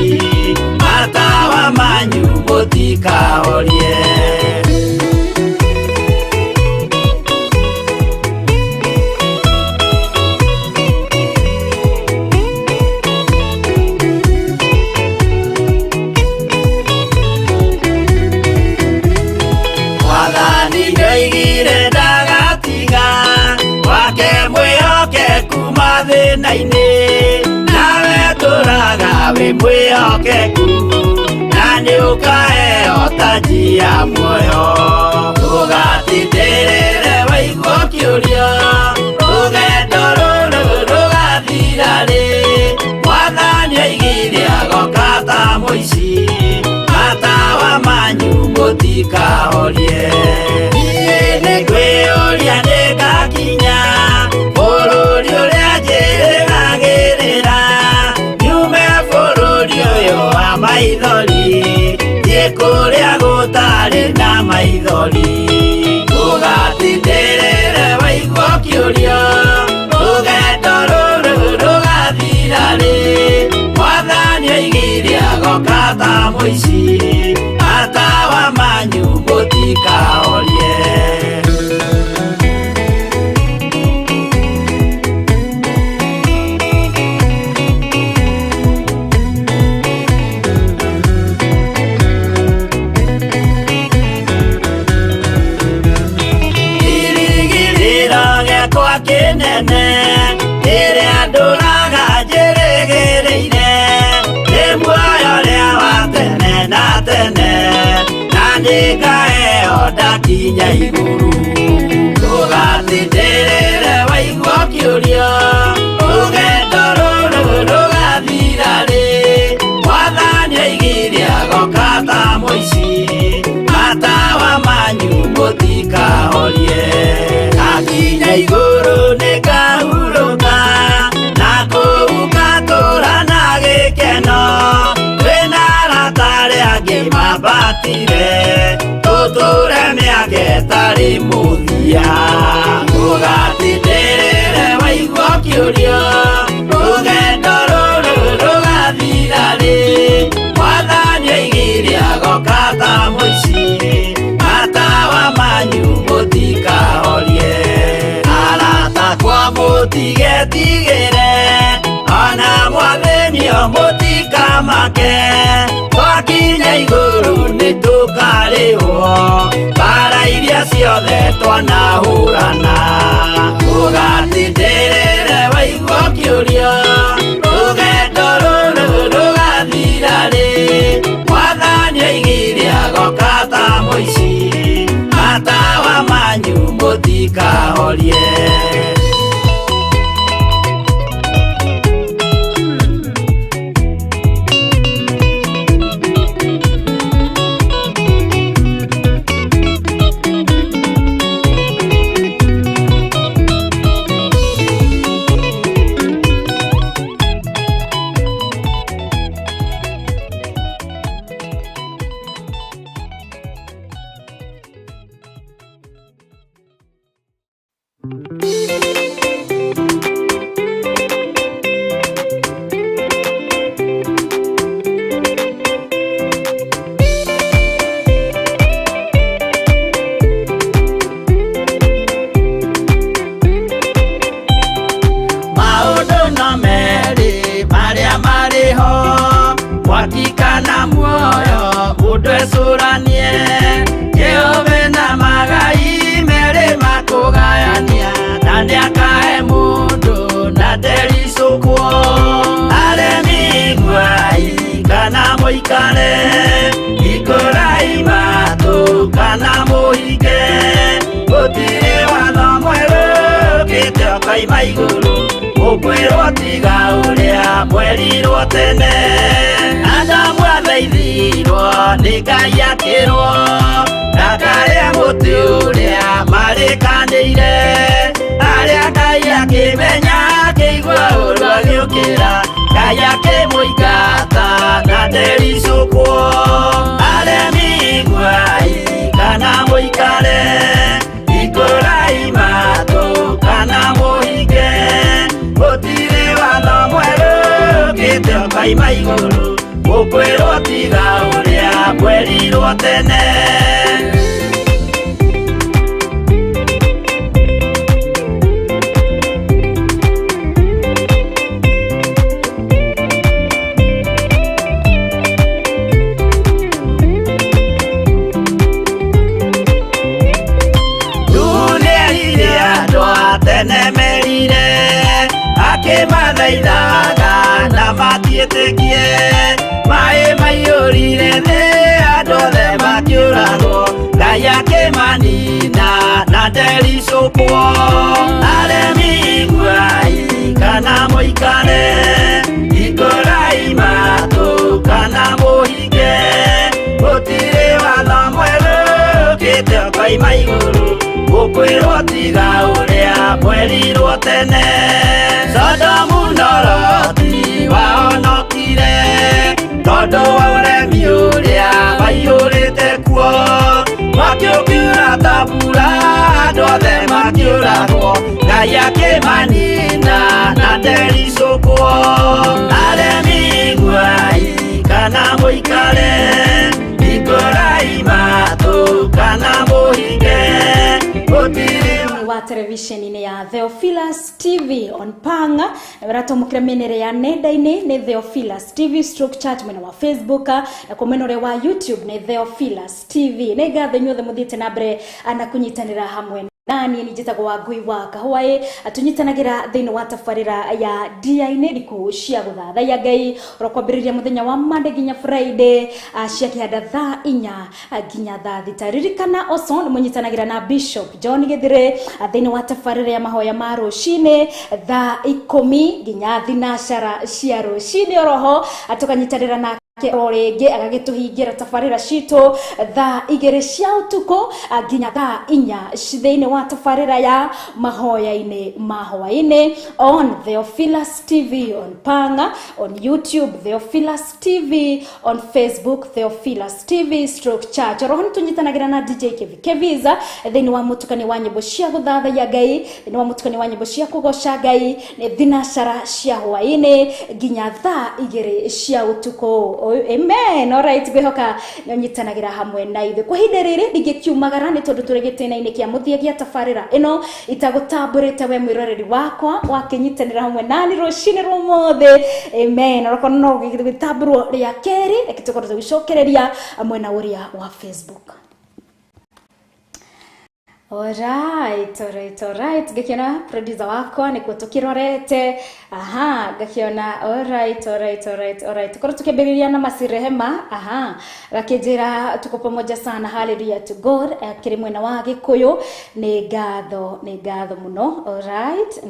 matawa manyu mũtikahorie. Mwathani nĩoigire ndagatiga, wake mwĩhokeku mathĩna-inĩ. Nawe tũraga wĩ mwĩhokeku, na nĩũkaheo taji ya muoyo. Ũgatindĩrĩre waigua ũkĩũrio, rũgendo rũrũ rũgathira rĩ? Mwathani oigire agoka ta mũici, matawa manyu mũtikahorie. Niĩ nĩngwĩyũria nĩngakinya bũrũri ũrĩa njĩrĩgagĩrĩra, nyume bũrũri ũyũ wa maithori, thiĩ kũrĩa gũtarĩ na maithori. Ũgatindĩrĩre waigua ũkĩũrio, rũgendo rũrũ rũgathira rĩ? Mwathani oigire agoka ta mũici, matawa manyu mũtikahorie. Kĩrĩgĩrĩro gĩakwa kĩnene, kĩrĩa ndũraga njĩrĩgĩrĩire, nĩ muoyo ũrĩa wa tene na tene, na nĩngaheo ndakinya igũrũ. Ũgatindĩrĩre waigua ũkĩũrio, rũgendo rũrũ rũgathira rĩ? Mwathani oigire agoka ta mũici, matawa manyu mũtikahorie. Ndakinya igũrũ nĩngahurũka, na kũu ngatũũra na gĩkeno. Twĩna arata arĩa angĩ mambatire, tũtũũre mĩaka ĩtarĩ mũthia. Ũgatindĩrĩre waigua ũkĩũrio, rũgendo rũrũ rũgathira rĩ? Mwathani oigire agoka ta mũici, matawa manyu mũtikahorie. Arata akwa mũtigetigĩre, ona mwathĩnio mũtikamake. Twakinya igũrũ nĩtũkarĩhwo, mbara iria ciothe twanahũrana. Ũgatindĩrĩre waigua ũkĩũrio, rũgendo rũrũ rũgathira rĩ? Mwathani oigire agoka ta mũici, matawa manyu mũtikahorie. Kana muoyo mũndũ ecũranie Jehova na magai merĩ makũgayania na nĩakahe mũndũ na ndericũkwo aremi iguai kana mũikare ikũrai matũ kana mũhinge gũtirĩ watho mwerũ ũkĩte ũkoima igũrũ ũkwĩrwo tiga ũrĩa mwerirwo tene Adamu athaithirwo nĩ Ngai akĩrwo ndakarĩe mũtĩ ũrĩa marĩkanĩire arĩa Ngai akĩmenya akĩigua ũru agĩũkĩra Ngai akĩmũingata na ndericũkwo aremi iguai kana mũikare ikũrai matũ kana mũhinge gũtirĩ watho mwerũ ũkĩte ũkoima igũrũ ũkwĩrwo tiga ũrĩa mwerirwo tene. Nĩerire andũ a tene merire akĩmathaithaga na matiĩtĩkie maĩ maiyũrire thĩ andũ othe makĩũragwo Ngai akĩmanina na ndericũkwo aremi iguai kana mũikare ikũrai matũ kana mũhinge gũtirĩ watho mwerũ ũkĩte ũkoima igũrũ ũkwĩrwo tiga ũrĩa mwerirwo tene Sodomu na Loti wahonokire tondũ wa ũremi ũrĩa waiyũrĩte kuo mwaki ũkiura ta mbura andũ othe makĩũragwo Ngai akĩmanina na ndericũkwo aremi iguai kana mũikare ikũrai matũ kana mũhinge gũtirĩ wa televisheni ya Theophilus TV on Panga ratomukira menere ya nenda-inĩ nĩ Theophilus TV stroke chat mwena wa Facebook na kwa mwena wa YouTube nĩ Theophilus TV. Nĩ ngatho inyuothe mũthiĩte na mbere na kũnyitanĩra hamwe nani ni njĩtagwo Wangui wa Kahwaĩ tũnyitanagĩra thĩinĩ wa tabarĩra ya dia-inĩ thikũ cia gũthathaiya Ngai oro kwambĩrĩria mũthenya wa Monday nginya Friday cia kĩhanda thaa 4 nginya thaa 6. Ririkana oso nĩ mũnyitanagĩra na Bishop John Githire thĩinĩ wa tabarĩra ya mahoya ma rũcinĩ thaa 10 nginya thinacara cia rũcinĩ oroho tũkanyitanĩra na o rĩngĩ agagĩtũhingĩra tabarĩra citũ thaa 2 cia ũtukũ nginya thaa 4 thĩinĩ wa tabarĩra ya mahoya-inĩ ma hwaĩ-inĩ on Theophilus TV on Panga, on YouTube Theophilus TV, on Facebook Theophilus TV stroke church. Oroho nĩtũnyitanagĩra na DJ Keviza thĩinĩ wa mũtukani wa nyĩmbo cia gũthathaiya Ngai, thĩinĩ wa mũtukani wa nyĩmbo cia kũgoca Ngai nĩ thinacara cia hwaĩ-inĩ nginya thaa 2 cia ũtukũ. Amen. All right, ngwihoka nĩũnyitanagĩra hamwe na ithuĩ kwa ihinda rĩrĩ ndingĩkiumagara nĩ tondũ tũrĩ gĩtĩna-inĩ kĩa mũthia gĩa tabarĩra ĩno itagũtambũrĩte we mwĩroreri wakwa wakĩnyitanĩra hamwe nani rũcinĩ rwa ũmũthĩ. Amen. Onokorwo no gĩtambũrwo rĩa kerĩ reke tũkorwo tũgĩcokereria mwena ũrĩa wa Facebook. Alright, alright, alright. Ngakiona producer wakwa nĩkuo tũkĩrorete. Aha, ngakiona alright, alright, alright, alright. Tukorwo tukiambĩrĩria na Masirehema. Aha, gakĩnjĩra tuko pamoja sana, hallelujah to God. Akĩrĩ mwena wa Gĩkũyũ. Nĩ ngatho mũno. Alright.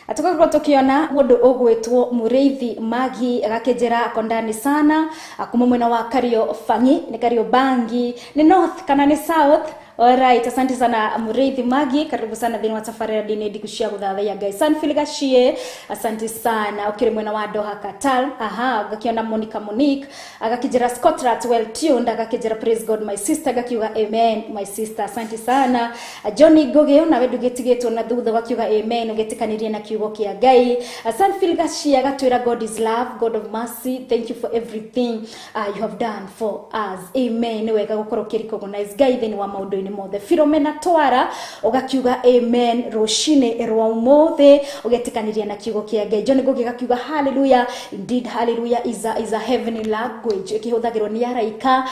Atukorwo tukiona mundu ugwitwo Muriithi Magi agakĩnjĩra ako ndani sana kuma mwena wa Kariobangi, nĩ Kariobangi, nĩ north kana nĩ south. Alright, asante sana Muriithi Magi, karibu sana thĩinĩ wa tabarĩra dini ndiku cia gũthathaiya Ngai. Sanfil Gachie, asante sana ukiri mwena wa Doha Qatar. Aha, gakiona Monica Monique agakijira Scotland well tuned, agakijira praise God my sister, gakiuga amen my sister, asante sana. Johnny Gogeo nawe ndugĩtigĩtwo na thutha wakiuga amen ũgĩtĩkanĩrie na kiugo kĩa Ngai. Sanfil Gachie agatwĩra God is love, God of mercy, thank you for everything you have done for us. Amen. Nĩ wega gũkorwo ũkĩ recognize Ngai thĩinĩ wa maũndũ maũndũ-inĩ mothe. Philomena Twara ũgakiuga amen rũcinĩ rwa ũmũthĩ, ũgetĩkanĩria na kiugo kĩa Ngai. John Ngugi gakiuga hallelujah, indeed hallelujah is a heavenly language ĩkĩhũthagĩrwo nĩ araika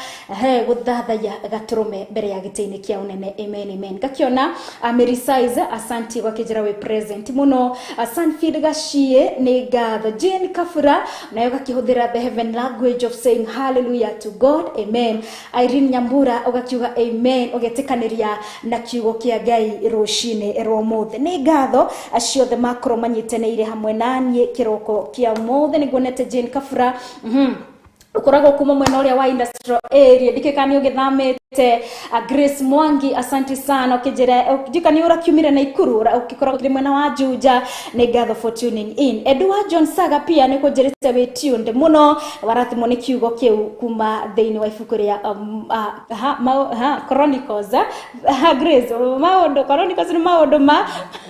he gũthathaiya gatũrũme mbere ya gĩtĩ-inĩ kĩa ũnene. Amen, amen. Gakiona Mary Size, asanti gwakĩnjĩra wĩ present mũno. Sanfield Gachie nĩ ngatho. Jane Kabura nayo gakĩhũthĩra the heaven language of saying hallelujah to God, amen. Irene Nyambura ũgakiuga amen, ũgetĩkanĩria na kiugo kĩa Ngai rũcinĩ rwa ũmũthĩ. Nĩ ngatho acio othe makorwo manyitanĩire hamwe naniĩ kĩroko kĩa ũmũthĩ. Nĩnguonete Jane Kabura, ukoragwo kuma mwena ũrĩa wa industrial area, ndikĩ kana nĩ ũgĩthamĩte. Grace Mwangi, asante sana ũkĩnjĩra ndika nĩ ũrakiumire Naikuru ũgĩkoragwo ũkĩrĩ mwena wa Juja. Nĩ ngatho for tuning in. Edward John Saga pia nĩ kũnjĩrĩte wĩ tuned mũno, warathimwo nĩ kiugo kĩu kuma thĩinĩ wa ibuku rĩa Chronicles. Grace, maũndũ Chronicles nĩ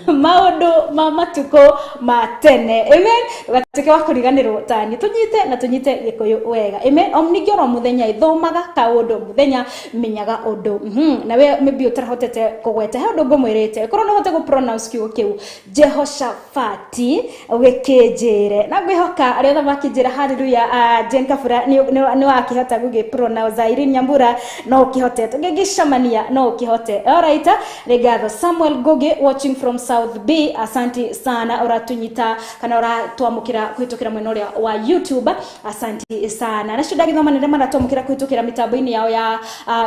maũndũ ma matukũ ma tene. Amen. Ũgatuĩke wa kũriganĩrwo tani tũnyite na tũnyite Gĩkũyũ wega. Amen. O ningĩ oro mũthenya ithomaga kaũndũ mũthenya menyaga ũndũ. Na we maybe ũtarahotete kũgweta he ũndũ ngũmwĩrĩte, korwo no ũhote gũ pronounce kiugo kĩu Jehoshafati ũgĩkĩnjĩre, na ngwĩhoka arĩa othe makĩnjĩra hallelujah. Jane Kabura nĩ wakĩhota gũgĩ pronounce. Irene Nyambura no ũkĩhote, tũngĩgĩcemania no ũkĩhote. Alright, nĩ ngatho. Samuel Ngugi watching from South B, asanti sana ũratunyita kana ũratwamũkĩra kũhĩtũkĩra mwena ũrĩa wa YouTube, asanti sana. Nacio ndagĩthoma nĩ arĩa maratwamũkĩra kũhĩtũkĩra mĩtambo-inĩ yao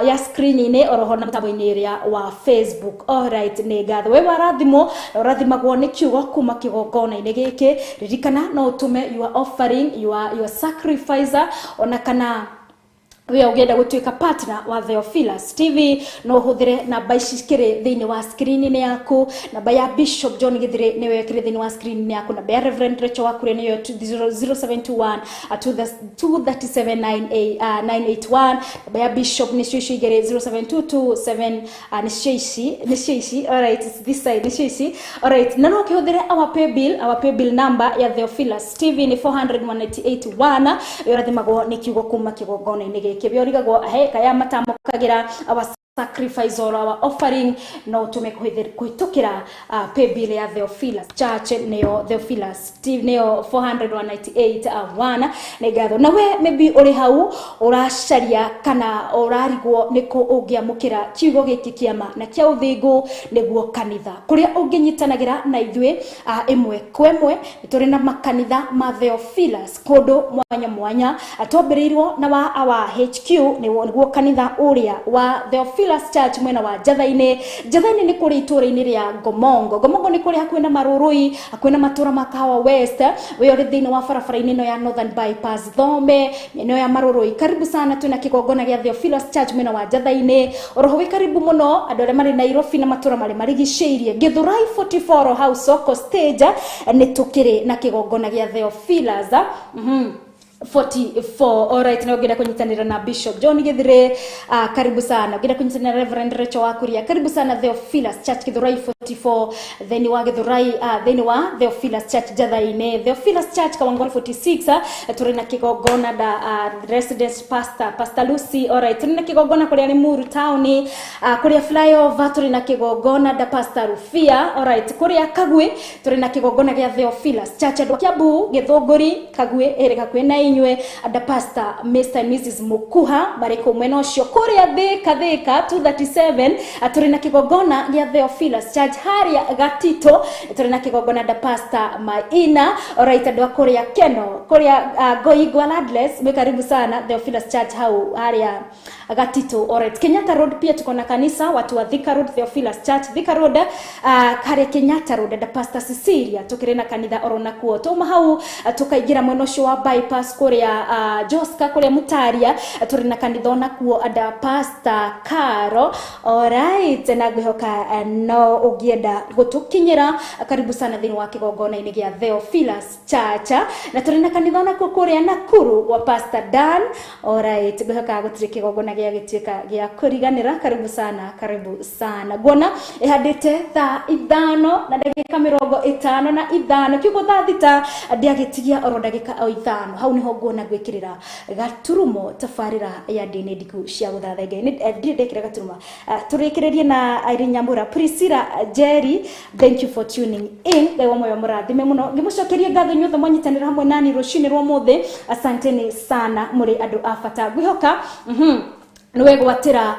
ya screen-inĩ oroho na mũtambo-inĩ ũrĩa wa Facebook. Alright, nĩ ngatho. We warathimwo ũrathimagwo nĩ kiugo kuma kĩgongona-inĩ gĩkĩ. Ririkana no ũtũme your offering, your sacrifice, ona kana we ũngĩenda gũtuĩka partner wa Theophilus TV no ũhũthĩre namba ici cikĩrĩ thĩinĩ wa screen-inĩ yaku. Namba ya Bishop John Githire nĩyo ĩkĩrĩ thĩinĩ wa screen-inĩ yaku. Namba ya Reverend Rachel Wakuria nĩyo 0721 237 981. Namba ya Bishop nĩcio icio igĩrĩ 07227, nĩcio ici, nĩcio ici. Alright, it's this side, nĩcio ici. Alright, na no ũkĩhũthĩre our pay bill number ya Theophilus TV nĩ 400 ũrathimagwo nĩ kiugo kuma kĩgongona-inĩ gĩkĩ. Ũrigagwo he kaya matamũkagĩra our sacrifice or our offering, no ũtũme kũhĩtũkĩra pay bill ya Theophilus Church nĩyo Theophilus TV nĩyo 400 1. Nĩ ngatho. Na we maybe ũrĩ hau ũracaria kana ũrarigwo nĩkũ ũngĩamũkĩra kiugo gĩkĩ kĩama na kĩa ũthingu, nĩguo kanitha kũrĩa ũngĩnyitanagĩra na ithuĩ ĩmwe kwa ĩmwe. Nĩ tũrĩ na makanitha ma Theophilus kũndũ mwanya mwanya. Twambĩrĩirwo na wa our HQ, nĩguo kanitha ũrĩa wa Theophilus Church mwena wa Njatha-inĩ. Njatha-inĩ nĩ kũrĩ itũũra-inĩ rĩa Ngomongo. Ngomongo nĩ kũrĩ hakuhĩ na Marũrũi, hakuhĩ na matũũra ma Kahawa West. We ũrĩ thĩinĩ wa barabara-inĩ ĩno ya Northern Bypass, Thome ĩno ya Marũrũi, karibu sana. Twĩna kĩgongona gĩa Theophilus Church mwena wa Njatha-inĩ. Oroho wĩ karibu mũno andũ arĩa marĩ Nairobi na matũũra marĩ marigicĩirie, Githurai 44 hau soko stage nĩ tũkĩrĩ na kĩgongona gĩa Theophilus 44. Alright, na ũngĩenda kũnyitanĩra na Bishop John Githire, karibu sana. Ũngĩenda kũnyitanĩra na Reverend Rachel Wakuria, karibu sana Theophilus Church Githurai 44, thĩinĩ wa Githurai, thĩinĩ wa Theophilus Church Njatha-inĩ. Theophilus Church Kawangware 46, tũrĩ na kĩgongona da resident pastor, Pastor Lucy. Alright, tũrĩ na kĩgongona kũrĩa Limuru town, kũrĩa flyover tũrĩ na kĩgongona da Pastor Rufia. Alright, kũrĩa Kagwe tũrĩ na kĩgongona gĩa Theophilus Church. Andũ a Kiambu, Gĩthũngũri, Kagwe ĩrĩ hakuhĩ na inyuĩ, da Pastor Mr and Mrs Mukuha marĩ kũu mwena ũcio. Kũrĩa Thĩka, Thĩka 237, tũrĩ na kĩgongona gĩa Theophilus Church. Harĩa Gatito tũrĩ na kĩgongona da Pastor Maina. Alright, andũ a kũrĩa Keno, kũrĩa Goigwa Landless, mwĩ karibu sana Theophilus Church hau harĩa Gatito. Alright, Kenyatta Road pia tuko na kanisa, watu wa Thika Road, Theophilus Church Thika Road, harĩa Kenyatta Road da Pastor Cecilia, tukĩrĩ na kanitha oro nakuo. Tuma hau tukaingĩra mwena ũcio wa bypass kũrĩa Joska, kũrĩa Mutaria, tũrĩ na kanitha onakuo ada Pastor Caro. Alright, na ngwĩhoka no ũngĩenda gũtũkinyĩra, karibu sana thĩinĩ wa kĩgongona-inĩ gĩa Theophilus Church. Na tũrĩ na kanitha onakuo kũrĩa Nakuru gwa Pastor Dan. Alright, ngwĩhoka gũtirĩ kĩgongona gĩa gĩtuĩka gĩa kũriganĩra. Karibu sana, karibu sana. Nguona ĩhandĩte thaa 5:55, kiugo thaa 6 ndĩagĩtigia oro ndagĩka o 5 hau nĩho. Niho nguona gwikirira gaturumo tabarira ya ndini ndiku cia guthatha Ngai. Ndirĩ ndekĩra gaturumo. Tũrĩkĩrĩrie na Irene Nyambura. Priscilla Jerry, thank you for tuning in. Ngai wa moyo mũrathime mũno. Ngĩmũcokeria ngatho inyuothe mwanyitanĩra hamwe nani rũcinĩ rwa mũthĩ. Asanteni sana, mũrĩ andũ a bata. Ngwĩhoka niwegwatira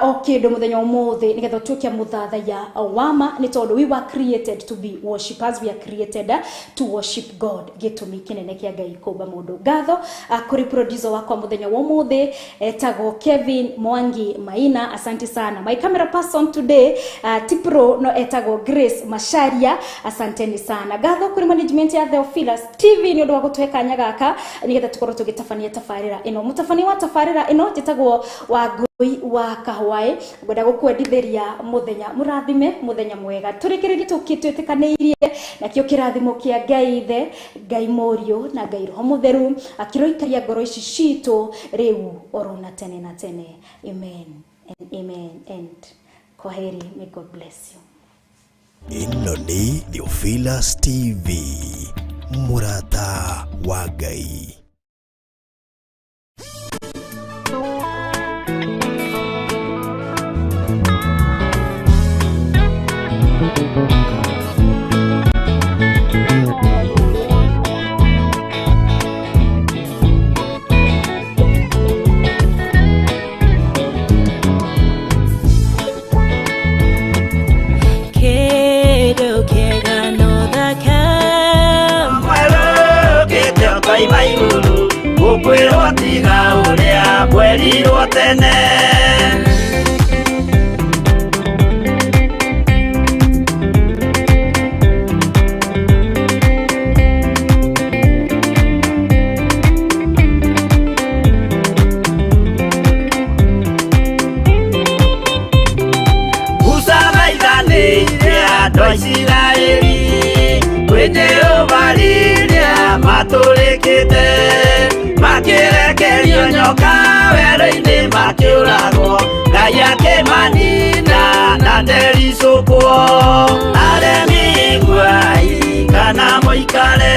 o kindu muthenya umuthi nigetha utuike muthathaiya wama, ni tondu we were created to be worshipers, we are created to worship God. Gitumi kinene kia Ngai kumba mundu. Ngatho kuri producer wakwa muthenya wa umuthi etagwo Kevin Mwangi Maina, asante sana. My camera person today Tipro no etagwo Grace Masharia, asanteni sana. Ngatho kuri management ya Theophilus TV ni undu wa gutuhe kanya gaka nigetha tukorwo tugitabania tabarira ino. Mutabania wa tabarira ino njitagwo Wangui wa Kahwaĩ. Ngwenda gukwendithiria muthenya murathime, muthenya mwega. Turikiririe tukitwitikanĩirie nakio kirathimo kia Ngai Ithe, Ngai Mũriũ na Ngai Roho Mũtheru, akiroikaria ngoro ici citũ rĩu oro na tene na tene. Amen and amen and kwaheri. May God bless you. Ĩno nĩ Theophilus TV, mũrata wa Ngai. Kĩndũ kĩega no thaka. Mwerũkĩte ũkoima igũrũ, gũkwĩrwo tiga ũrĩa mwerirwo tene. Musa thaithanĩire andũ a Isiraeli kwĩ Jehova rĩrĩa matũrĩkĩte, makĩrekerio nyoka werũ-inĩ makĩũragwo, Ngai akĩmanina na ndericũkwo. Aremi iguai kana mũikare,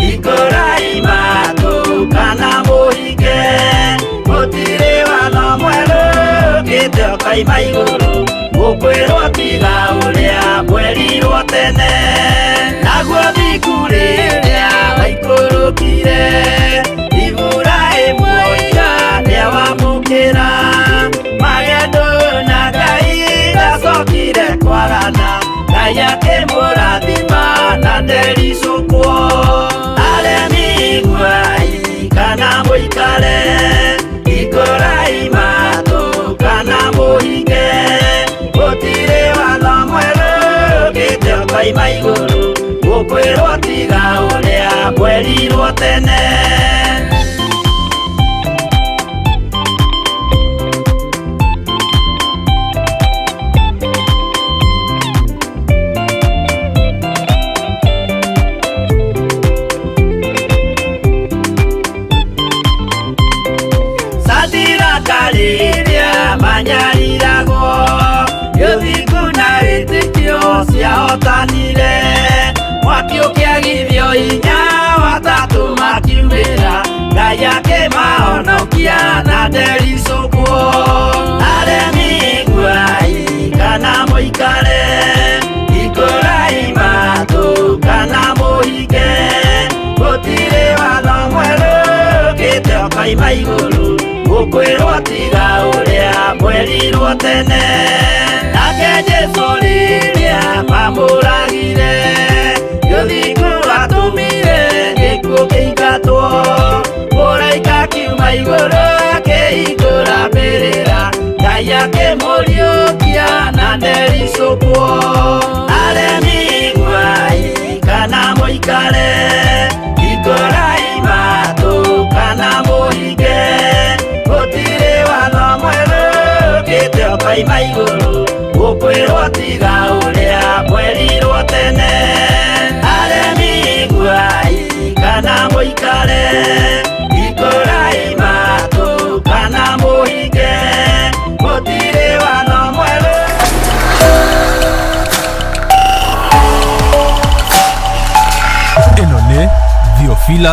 hingũrai matũ kana mũhinge, gũtirĩ watho mwerũ ũkĩte ũkoima igũrũ, gũkwĩrwo tiga ũrĩa mwerirwo tene. Naguo thingu rĩrĩa waikũrũkire, Iburahĩmu oiga nĩawamũkĩra, magendo na Ngai ndacokire kwagana, Ngai akĩmũrathima na ndericũkwo. Aremi iguai kana mũikare, hingũrai matũ kana mũhinge, gũtirĩ watho mwerũ ũkĩte ũkoima igũrũ, gũkwĩrwo tiga ũrĩa mwerirwo tene. Sadiraka rĩrĩa manyariragwo, gĩthingu na wĩtĩkio ciahotanire, mwaki ũkĩagithio hinya watatũ makiumĩra, Ngai akĩmahonokia na ndericũkwo. Aremi iguai kana mũikare, hingũrai matũ kana mũhinge, gũtirĩ watho mwerũ ũkĩte ũkoima igũrũ, gũkwĩrwo tiga ũrĩa mwerirwo tene. Nake Jesũ rĩrĩa mamũragire, gĩthingu atũmire gĩkuũ kĩingatwo, mũraika akiuma igũrũ akĩhingũra mbĩrĩra, Ngai akĩmũriũkia na ndericũkwo. Aremi iguai kana mũikare, hingũrai matũ kana mũhinge, gũtirĩ watho mwerũ ũkĩte ũkoima igũrũ, gũkwĩrwo tiga ũrĩa mwerirwo tene. Aremi iguai kana mũikare,